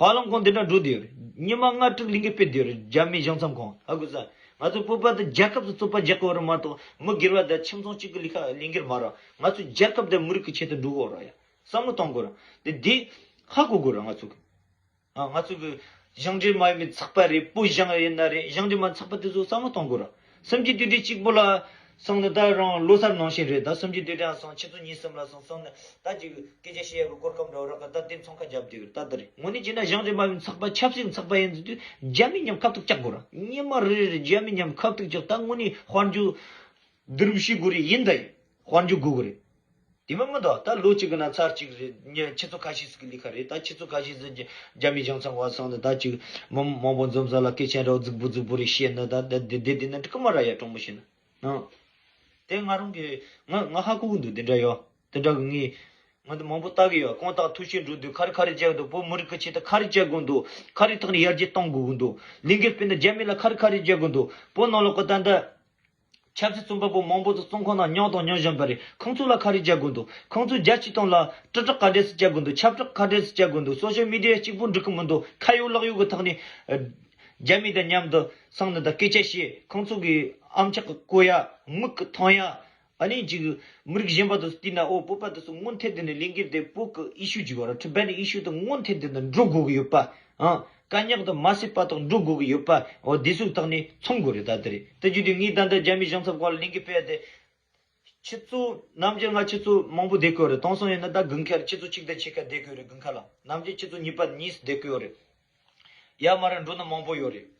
ཧྥ་ལང་ཀོང་འདི་འདྲ་འགྲོ་བསྡད་ཡོད་རེད། ཉི་མ་ལྔ་དྲུག་ལས་འགུལ་སྤེལ་བསྡད་ཡོད་རེད། རྒྱ་མི་གཞུང་ཚབ་ཁང་ཧ་གོ་ས། ང་ཚོ་བོད་པ་དེ་རྒྱལ་ཁབ་ཏུ་རྩོད་པ་རྒྱག་གི་ཡོད་རེད་མ་གཏོགས། མི་སྒེར་བ་དང་ཁྱིམ་ཚང་གཅིག་གི་ལས་ཀ་ལས་འགུལ་མ་རེད། ང་ཚོ་རྒྱལ་ཁབ་དང་མི་རིགས་ཀྱི་ཆེད་དུ་འགྲོ་གི་ཡོད་རེད་ཡ། བསམ་བློ་གཏོང་དགོས་རེད། དེ་དེ་ཧ་གོ་དགོས་རེད་ང་ཚོ་གི། ཨ། ང་ཚོ་གི་གཞུང་འབྲེལ་མ་ཡིན་པའི་ཚོགས་པ་རེད། བོད་གཞུང་ཡིན་ན་རེད། གཞུང་འབྲེལ་མ་ཚོགས་པ་དེ་ཚོ་བསམ་བློ་གཏོང་དགོས་རེད། སུམ་ཅུ་དུས་དྲན་གཅིག་པོ་ལ་སོང་ནས་ད་རང་ལོ་གསར་ནང་བཞིན་རེད། ད་སུམ་ཅུ་དུས་དྲན་སོང་། ཆུ་ཚོད་གཉིས་གསུམ་ལ་སོང་སོང་ནས་ད་ཅིག་སྐད་ཆ་བཤད་ཡག་གི་གོ་སྐབས་འདྲ་བོ་རག་གི། ད་དེ་འཚང་ཁ་རྒྱབ་བསྡད་གི་རེད། ད་དེ་རེད། དངོས་གནས་བྱས་ན་གཞུང་འབྲེལ་མ་ཡིན་ཚོགས་པ་ཆབ་སྲིད་ཚོགས་པ་ཡིན་ཟེར་དུས་རྒྱ་མི་མཉམ་ཁ་ཐུག་བཅག་དགོས་རེད། ཉི་མ་རེ་རེ་རྒྱ་མི་མཉམ་ཁ་ཐུག་བཅག་ད་དངོས་གནས་དཔལ་འབྱོར་བསྡུ་རུབ་བྱེད་དགོས་རེད། ཡིན་ད་ཡིན་དཔལ་འབྱོར་དགོས་གི་རེད། དེ་མིན་མི་འདུག་ད་ལོ་གཅིག་གི་ནང་ཚར་གཅིག་རེད། ཉི་ཆུ་ཚོད་ཁ་ཤས་ཤིག་གི་ལས་ཀ་རེད། ད་ཆུ་ཚོད་ཁ་ཤས་ཤིག་རྒྱ་མི་གཞུང་ཚབ་ཁང་སོང་ནས་ད་ཅིག་མི་མང་པོ་འཛོམས་ས་ལ་སྐད་ཆ་འདྲ་བོ་རྫིག་པོ་རྫིག་པོ་རེ་བཤད་ན་ད་དེ་དེ་དེ་ན་འགྲིག་གི་མ་རེད་ཡ། དྲང་པོ་བཤད་ན། ཨང་། དེ་ང་རང་གི་ང་ང་ཧ་གོ་གི་འདུག་དེ་འདྲ་ཡོད། དེ་འདྲ་གི་ངས་ང་ཚོ་མང་པོ་ལྟ་གི་ཡོད། དགོང་དག་ཐུག་ཤིང་འགྲོ་དུས་ག་རེ་ག་རེ་བྱེད་དགོས་འདུག་བོད་མི་རིགས་ཀྱི་ཆེད་དུ་ག་རེ་བྱེད་དགོས་འདུག་ག་རེ་ཐོག་ནས་ཡར་རྒྱས་གཏོང་དགོས་གི་འདུག་ལས་འགུལ་སྤེལ་ན་རྒྱ་མི་ལ་ག་རེ་ག་རེ་བྱེད་དགོས་འདུག་བོད་ནང་ལོགས་ཀྱི་ད་ལྟ་ཆབ་སྲིད་བཙོན་པ་པོ་མང་པོ་ཚོ་བཙོན་ཁང་ནང་མྱངས་དང་མྱོང་བཞིན་པ་རེད། ཁོང་ཚོ་ལ་ག་རེ་བྱེད་དགོས་འདུག་ཁོང་ཚོ་རྒྱལ་སྤྱིའི་སྟེང་ལ་དྲིལ་བསྒྲགས་ག་འདྲས་སེ་བྱེད་དགོས་འདུག་ཁྱབ་བསྒྲགས་ག་འདྲས་སེ་བྱེད་དགོས་འདུག་སོ་ཤལ་མི་ཌི་ཡ་གཅིག་པུ་འགྲིག་གི་མི་འདུག་ཁ་ཡོད་ལག་ཡོད་ཀྱི་ཐོག་ནས་རྒྱ་མི་དང་མཉམ་དུ་སོང་ནས་ད་སྐད་ཆ་བཤད། ཁོང་ཚོ་གི་ཨམ་ཅོག་གི་གོ་ཡ། མིག་གི་མཐོང་ཡ། ཨ་ནི་ཅིག་མི་རིགས་གཞན་པ་དེ་ཚོ་བལྟས་ན། ཨོ། བོད་པ་དེ་ཚོ་སྔོན་ཐད་དེ་ནས་ལས་འགུལ་དེ་བོད་ཀྱི་ཨི་ཤུ་ཅིག་ཡོད་ར། ཊི་བེ་ཊན་ཨི་ཤུ་དེ་སྔོན་ཐད་དེ་ནས་འགྲོ་དགོས་ཀྱི་ཡོད་པ། ཨང་། དཀའ་རྙོག་དེ་མ་སེལ་བར་དུ་འགྲོ་དགོས་ཀྱི་ཡོད་པ། ཨོ། དེ་ཚོའི་ཐོག་ནས་མཚོན་དགོས་རེད། ད་དེ་རེད། དེ་བརྒྱུད་དེ་ངས་ད་ལྟ་རྒྱ་མི་གཞུང་ཚབ་ཁང་ལ་ལས་འགུལ་སྤེལ་ཡ་དེ། ཆུ་ཚོད་ནམ་རྒྱུན་ང་ཆུ་ཚོད་མང་པོ་བསྡད་ཀྱི་ཡོད་རེད། དེང་སང་ཡིན་ན་ད་དགུན་ཁ་རེད། ཆུ་ཚོད་གཅིག་དང་ཕྱེད་ཀ་བསྡད་ཀྱི་ཡོད་རེད། དགུན་ཁ་ལ་ནམ་རྒྱུན་ཆུ་ཚོད་གཉིས་པ་གཉིས་སུ་བསྡད་ཀྱི་ཡོད་རེད། ཡར་མར་འགྲོ་ནི་མང་པོ་ཡོད་རེད།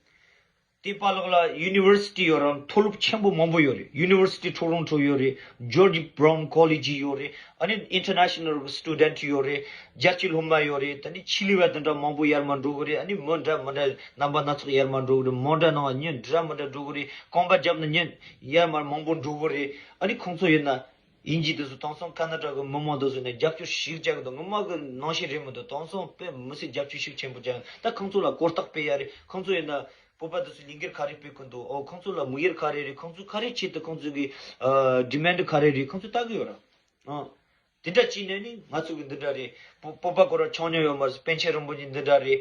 དེའི་བར་ལོགས་ལ་ཡུ་ནི་ཝར་སི་ཊི་ཡོད་རེད། མཐོ་སློབ་ཆེན་པོ་མང་པོ་ཡོད་རེད། ཡུ་ནི་ཝར་སི་ཊི་ཊོ་རོན་ཊོ་ཡོད་རེད། ཇོརྗ་བྷ་རའུན་ཀོ་ལེཇ་ཡོད་རེད། ཨ་ནི་ཨིན་ཊར་ནེ་ཤ་ནལ་གི་སི་ཊུ་ཌེན་ཊི་ཡོད་རེད། རྒྱལ་སྤྱིའི་སློབ་མ་ཡོད་རེད། ད་ནི་ཆེད་ལས་པ་དེ་འདྲ་མང་པོ་ཡར་མར་འགྲོ་གི་རེད། ཨ་ནི་མི་འདྲ་མི་འདྲ་རྣམ་པ་སྣ་ཚོགས་ཡར་མར་འགྲོ་གི་རེད། མོ་འདྲ་ནང་མི་འདྲ་མི་འདྲ་འགྲོ་གི་རེད། རྐང་པ་བརྒྱབ་ན་མི་ཡར་མར་མང་པོ་འགྲོ་གི་རེད། ཨ་ནི་ཁོང་ཚོ་ཡིན་ན། དབྱིན་ཇི་དེ་ཚོ་དེང་སང་ཁ་ན་ཌ་གི་མི་མང་དེ་ཚོ་ནས་རྒྱབ་སྐྱོར་ཞིག་རྒྱག་གི་འདུག་ངོ་མ་གི་ནང་བཞིན་རེད་མི་འདུག་དེང་སང་དཔེ་མི་སྲིད་རྒྱབ་སྐྱོར་ཤུགས་ཆེན་པོ་རྒྱག་ད་ཁོང་ཚོ་ལ་གོ་རྟོགས་སྤེལ་ཡ་རེད། ཁོང་ཚོ་ཡིན་ན་བོད་པ་དེ་ཚོ་ལས་འགུལ་ག་རེ་སྤེལ་གི་འདུག་ཨོ་ཁོང་ཚོ་ལ་དམིགས་ཡུལ་ག་རེ་རེད། ཁོང་ཚོ་ག་རེ་ཆེད་དུ་ཁོང་ཚོ་གི་ཌི་མན་ཌི་ག་རེ་རེད། ཁོང་ཚོ་ལྟ་གི་ཡོད་ར། ཨ་དེ་འདྲ་བྱས་ནས་ནི་ང་ཚོ་གི་འདི་འདྲ་རེད། བོད་བོད་པ་ཁོ་ར་ཆོག་མྱོང་ཡོད་མ་རེད། པཎ་ཆེན་རིན་པོ་ཆེ་འདི་འདྲ་རེད།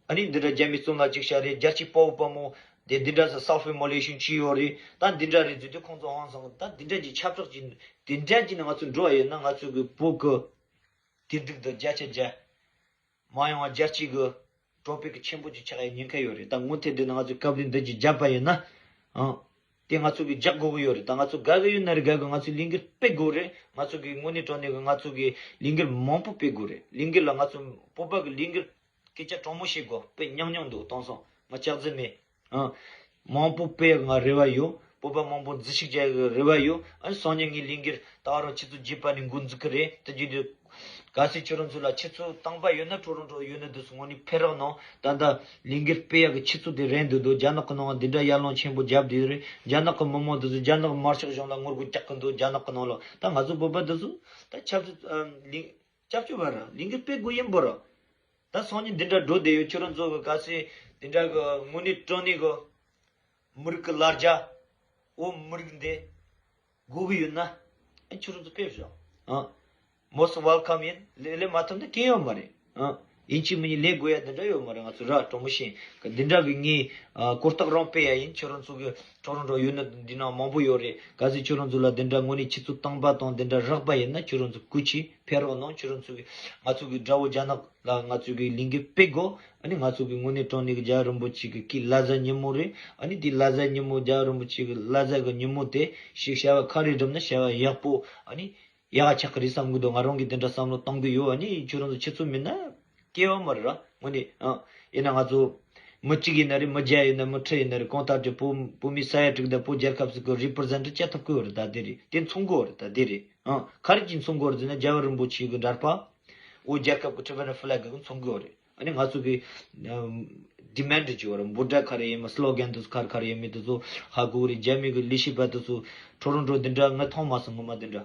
ཨ་ནི་འདི་འདྲ་རྒྱ་མི་བཙོན་ལ་བཅུག་བཞག་རེད། རྒྱལ་སྤྱིའི་དཔའ་བོ་དཔའ་མོ་དེ་འདི་འདྲ་ས་སེལ་ཕི་ཨི་མོ་ལེ་ཤན་བྱས་ཡོད་རེད། ད་འདི་འདྲ་རེད་ཟེར་དུས་ཁོང་ཚོ་ཧང་སང་ད་འདི་འདྲ་གྱི་ཁྱབ་བསྒྲགས་ཀྱི་འདི་འདྲ་གྱི་ནི་ང་ཚོ་འགྲོ་བ་ཡོད་ན་ང་ཚོ་གི་བོད་གི་དེ་སྡུག་དང་བརྒྱ་ཆ་བརྒྱ་མ་ཡོང་བ་རྒྱལ་སྤྱི་གི་གྲོགས་པོ་གི་ཆེན་པོ་གྱི་ཆགས་ཡ་ཉེན་ཁ་ཡོད་རེད། ད་སྔོན་ཐད་འདི་ནི་ང་ཚོ་སྐབས་རིང་འདི་གྱི་རྒྱབ་པ་ཡིན་ན་ཨང་། དེ་ང་ཚོ་གི་རྒྱག་དགོས་ཀྱི་ཡོད་རེད། ད་ང་ཚོ་དགའ་གི་ཡོད་ན་རེད་དགའ་གི་ང་ཚོའི་ལས་འགུལ་སྤེལ་དགོས་རེད། ང་ཚོ་གི་དངོས་གནས་དྲང་གནས་གི་ང་ཚོ་གི་ལས་འགུལ་མང་པོ་སྤེལ་དགོས་རེད། ལས་འགུལ་ལ་ང་ཚོ་བོད་པ་གི་ལས་འགུལ་སྐད་ཆ་དྲང་མོ་བཤད་དགོས། དཔེ་ཉུང་ཉུང་འདུག་དེང་སང་ང་ལྕགས་རྫི་མེད། ཨང་། མང་པོ་སྤེལ་ང་རེ་བ་ཡོད། བོད་པ་མང་པོ་འཛུལ་ཞུགས་བྱ་གི་རེ་བ་ཡོད། ཨ་ནི་སང་ཉིན་ངའི་ལས་འགུལ་ད་རུང་ཆུ་ཚོད་བརྒྱད་པ་ནས་འགོ་འཛུགས་གི་རེད། དེ་བརྒྱུད་དུ་གལ་སྲིད་ཁྱོད་རང་ཚོ་ལ་ཆུ་ཚོད་དང་པ་ཡོད་ན་ཊོ་རོན་ཊོ་ཡོད་ན་དེ་ཚོ་དངོས་གནས་ཕེབས་རོགས་གནང་། ད་ལྟ་ལས་འགུལ་སྤེལ་ཡག་གི་ཆུ་ཚོད་དེ་རན་འདུག་འདུག་རྒྱ་ནག་གི་ནང་འདི་འདྲ་ཡར་ལངས་ཆེན་པོ་བརྒྱབ་བསྡད་རེད། རྒྱ་ནག་གི་མི་མང་དེ་ཚོ་རྒྱ་ནག་དམར་ཤོག་གཞུང་ལ་ངོ་རྒོལ་རྒྱག་གི་འདུག་རྒྱ་ནག་གི་ནང་ལ་ད་ང་ཚོ་བོད་པ་དེ་ཚོ་ད་ཆབ་སྲིད་ཨ་ལས་སྐྱབས་བཅོལ་བ་ར་ལས་འགུལ་སྤེལ་དགོས་ཡིན་པ་ར། ད་སང་ཉིན་འདི་འདྲ་འགྲོ་བསྡད་ཡོད། ཁྱོད་རང་ཚོ་གི་གལ་སྲིད་འདི་འདྲ་གི་དངོས་གནས་དྲང་གནས་གི་མི་རིགས་ཀྱི་ལ་རྒྱ། འོ་མི་རིགས་འདི་དགོས་ཀྱི་ཡོད་ན། ཨ་ཁྱོད་རང་ཚོ་ཕེབས་ཤོག་ཨ། Most welcome ཡིན། ལས་ལས་མ་ཐུབ་ན་སྐྱེ་ཡོད་མ་རེད། ཨ། ཡིན་གཅིག་མིན་གཉིས་ལས་དགོས་ཡ་འདི་འདྲ་ཡོད་མ་རེད། ང་ཚོ་ར་དྲང་མོ་བཤད་གི་འདི་འདྲ་གི་ངས་ཨ་གོ་རྟོགས་རང་སྤེལ་ཡ་ཡིན། ཁྱོད་རང་ཚོ་གི་ཊོ་རོན་ཊོ་ཡོད་ན་འདི་ནང་མང་པོ་ཡོད་རེད། གལ་སྲིད་ཁྱོད་རང་ཚོ་ལ་འདི་འདྲ་དངོས་གནས་ཆུ་ཚོད་དང་པ་དང་འདི་འདྲ་རག་པ་ཡིན་ན་ཁྱོད་རང་ཚོ་སྐུ་མཁྱེན་ཕེབས་རོགས་གནང་། ཁྱོད་རང་ཚོ་གི་ང་ཚོ་གི་དགྲ་བོ་རྒྱ་ནག་ལ་ང་ཚོ་གི་ལས་འགུལ་སྤེལ་དགོས། ཨ་ནི་ང་ཚོ་གི་དངོས་གནས་དྲང་གནས་གི་རྒྱལ་བ་རིན་པོ་ཆེ་གི་སྐུའི་བླ་གཟའ་ཉིན་མོ་རེད། ཨ་ནི་དེ་བླ་གཟའ་ཉིན་མོ་རྒྱལ་བ་རིན་པོ་ཆེ་གི་བླ་གཟའ་གི་ཉིན་མོ་དེ་ཞིག་བྱ་བ་ག་རེ་བསྒྲུབ་ན་བྱ་བ་ཡག་པོ་ཨ་ནི་ཡག་ཆགས་ཀྱི་རེད་བསམ་གི་འདུག་ང་རང་གིས་དེ་འདྲ་བསམ་བློ་གཏོང་གི་ཡོད། ཨ་ནི་ཁྱོད་རང་ཚོ་ཁྱེད་ཚོ་མིན་ན་སྐྱེ་བ་མ་རེད་ར། དངོས་གནས་ཨ་ཡིན་ན་ང་ཚོ་མི་གཅིག་ཡིན་ན་རེད། མི་བརྒྱ་ཡིན་ན་མི་ཁྲི་ཡིན་ན་རེད། གང་ལྟར་གྱི་བོད་བོད་མི་ས་ཡ་དྲུག་དང་བོད་རྒྱལ་ཁབ་ཟིག་གི་རི་པི་རི་ཛེན་ཊི་བྱ་ཐུབ་ཀྱི་ཡོད་རེད། ད་དེ་རེད། དེ་མཚོན་གི་ཡོད་རེད། ད་དེ་རེད། ཨ་ག་རེ་གྱིས་མཚོན་གི་ཡོད་རེད་ཟེར་ན་རྒྱལ་བ་རིན་པོ་ཆེ་གི་འདྲ་པར། འོ་རྒྱལ་ཁབ་ཀྱི་ཊི་བི་ཨེན་ཨེཕ་ཕི་ལེག་གི་མཚོན་གི་ཡོད་རེད། ཨ་ནི་ང་ཚོ་གི་ཌི་མན་ཌི་ཅིག་ཡོད་རེད། འབོད་སྒྲ་ག་རེ་ཡིན་མིན། སི་ལོ་གན་དེ་ཚོ་ག་རེ་ག་རེ་ཡིན་མིན་དེ་ཚོ་ཧ་གོ་གི་རེད། རྒྱ་མི་གི་ལས་བྱེད་པ་དེ་ཚོ་ཊོ་རོན་ཊོ་འདི་འདྲ་ངས་མཐོང་མ་སོང་། ངོ་མ་འདི་འདྲ་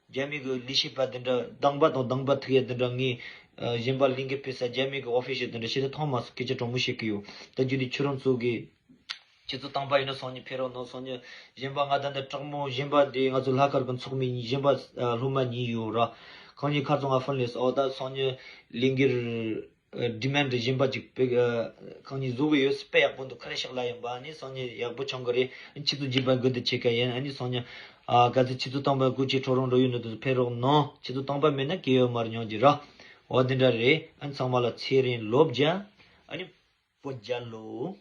རྒྱ་མི་གི་ལས་བྱེད་པ་འདི་འདྲ་སྡང་པ་དང་སྡང་པ་ཐུག་ཡ་འདི་འདྲ་ངས་ཨ་གཞན་པ་ལས་འགུལ་སྤེལ་ས་རྒྱ་མི་གི་ཨོ་ཕི་ཤལ་འདི་འདྲ་ཞིག་ལ་མཐོང་མ་སོང་། སྐད་ཆ་དྲང་མོ་བཤད་གི་ཡོད། ད་རྒྱུ་ནི་ཁྱོད་རང་ཚོ་གི་ཆུ་ཚོད་དང་པ་ཡིན་ན་སང་ཉིན་ཕེབས་རོགས་གནང་། སང་ཉིན་གཞན་པ་ང་ད་ལྟ་དྲག་མོ་གཞན་པ་འདི་ང་ཚོ་ལྷག་དཀར་གི་ཚོགས་མི་གཉིས་གཞན་པ་ཨ་སློབ་མ་གཉིས་ཡོད་ར། ཁོང་གཉིས་ཁ་ཚང་ང་ཕོན་སླེབས་སོང་། ཨོ་ད་སང་ཉིན་ལས་འགུལ་ཨ་ཌི་མན་ཌི་གཞན་པ་ཅིག་སྤེལ་ཨ་ཁོང་གཉིས་བཟོ་གི་ཡོད། དཔེ་ཡག་པོ་འདུག་ཁ་རེ་ཤག་ལ་ཡིན་པ་ནི་སང་ཉིན་ཡག་པོ་བྱུང་གི་རེད། ཆུ་ཚོད་བརྒྱད་པ་འགོ་འདི་བྱེད་ཀ་ཡིན། ཨ་ནི་སང་ཉིན་ཨ་ག་ཚོད་ཆུ་ཚོད་དང་པ་སྐུ་མཁྱེན་ཁྲོ་རོང་འགྲོ་ཡོད་ནོ་དེ་ཚོ་ཕེབས་རོགས་གནང་། ཆུ་ཚོད་དང་པ་མེད་ན་སྐྱེ་ཡོད་མ་རེད་སྙམ་གྱི་ར། འོ་འདི་འདྲ་རེད། ཨ་ནི་ཚང་མ་ལ་ཚེ་རིང་ལོ་བརྒྱ། ཨ་ནི་བོད་རྒྱལ་ལོ།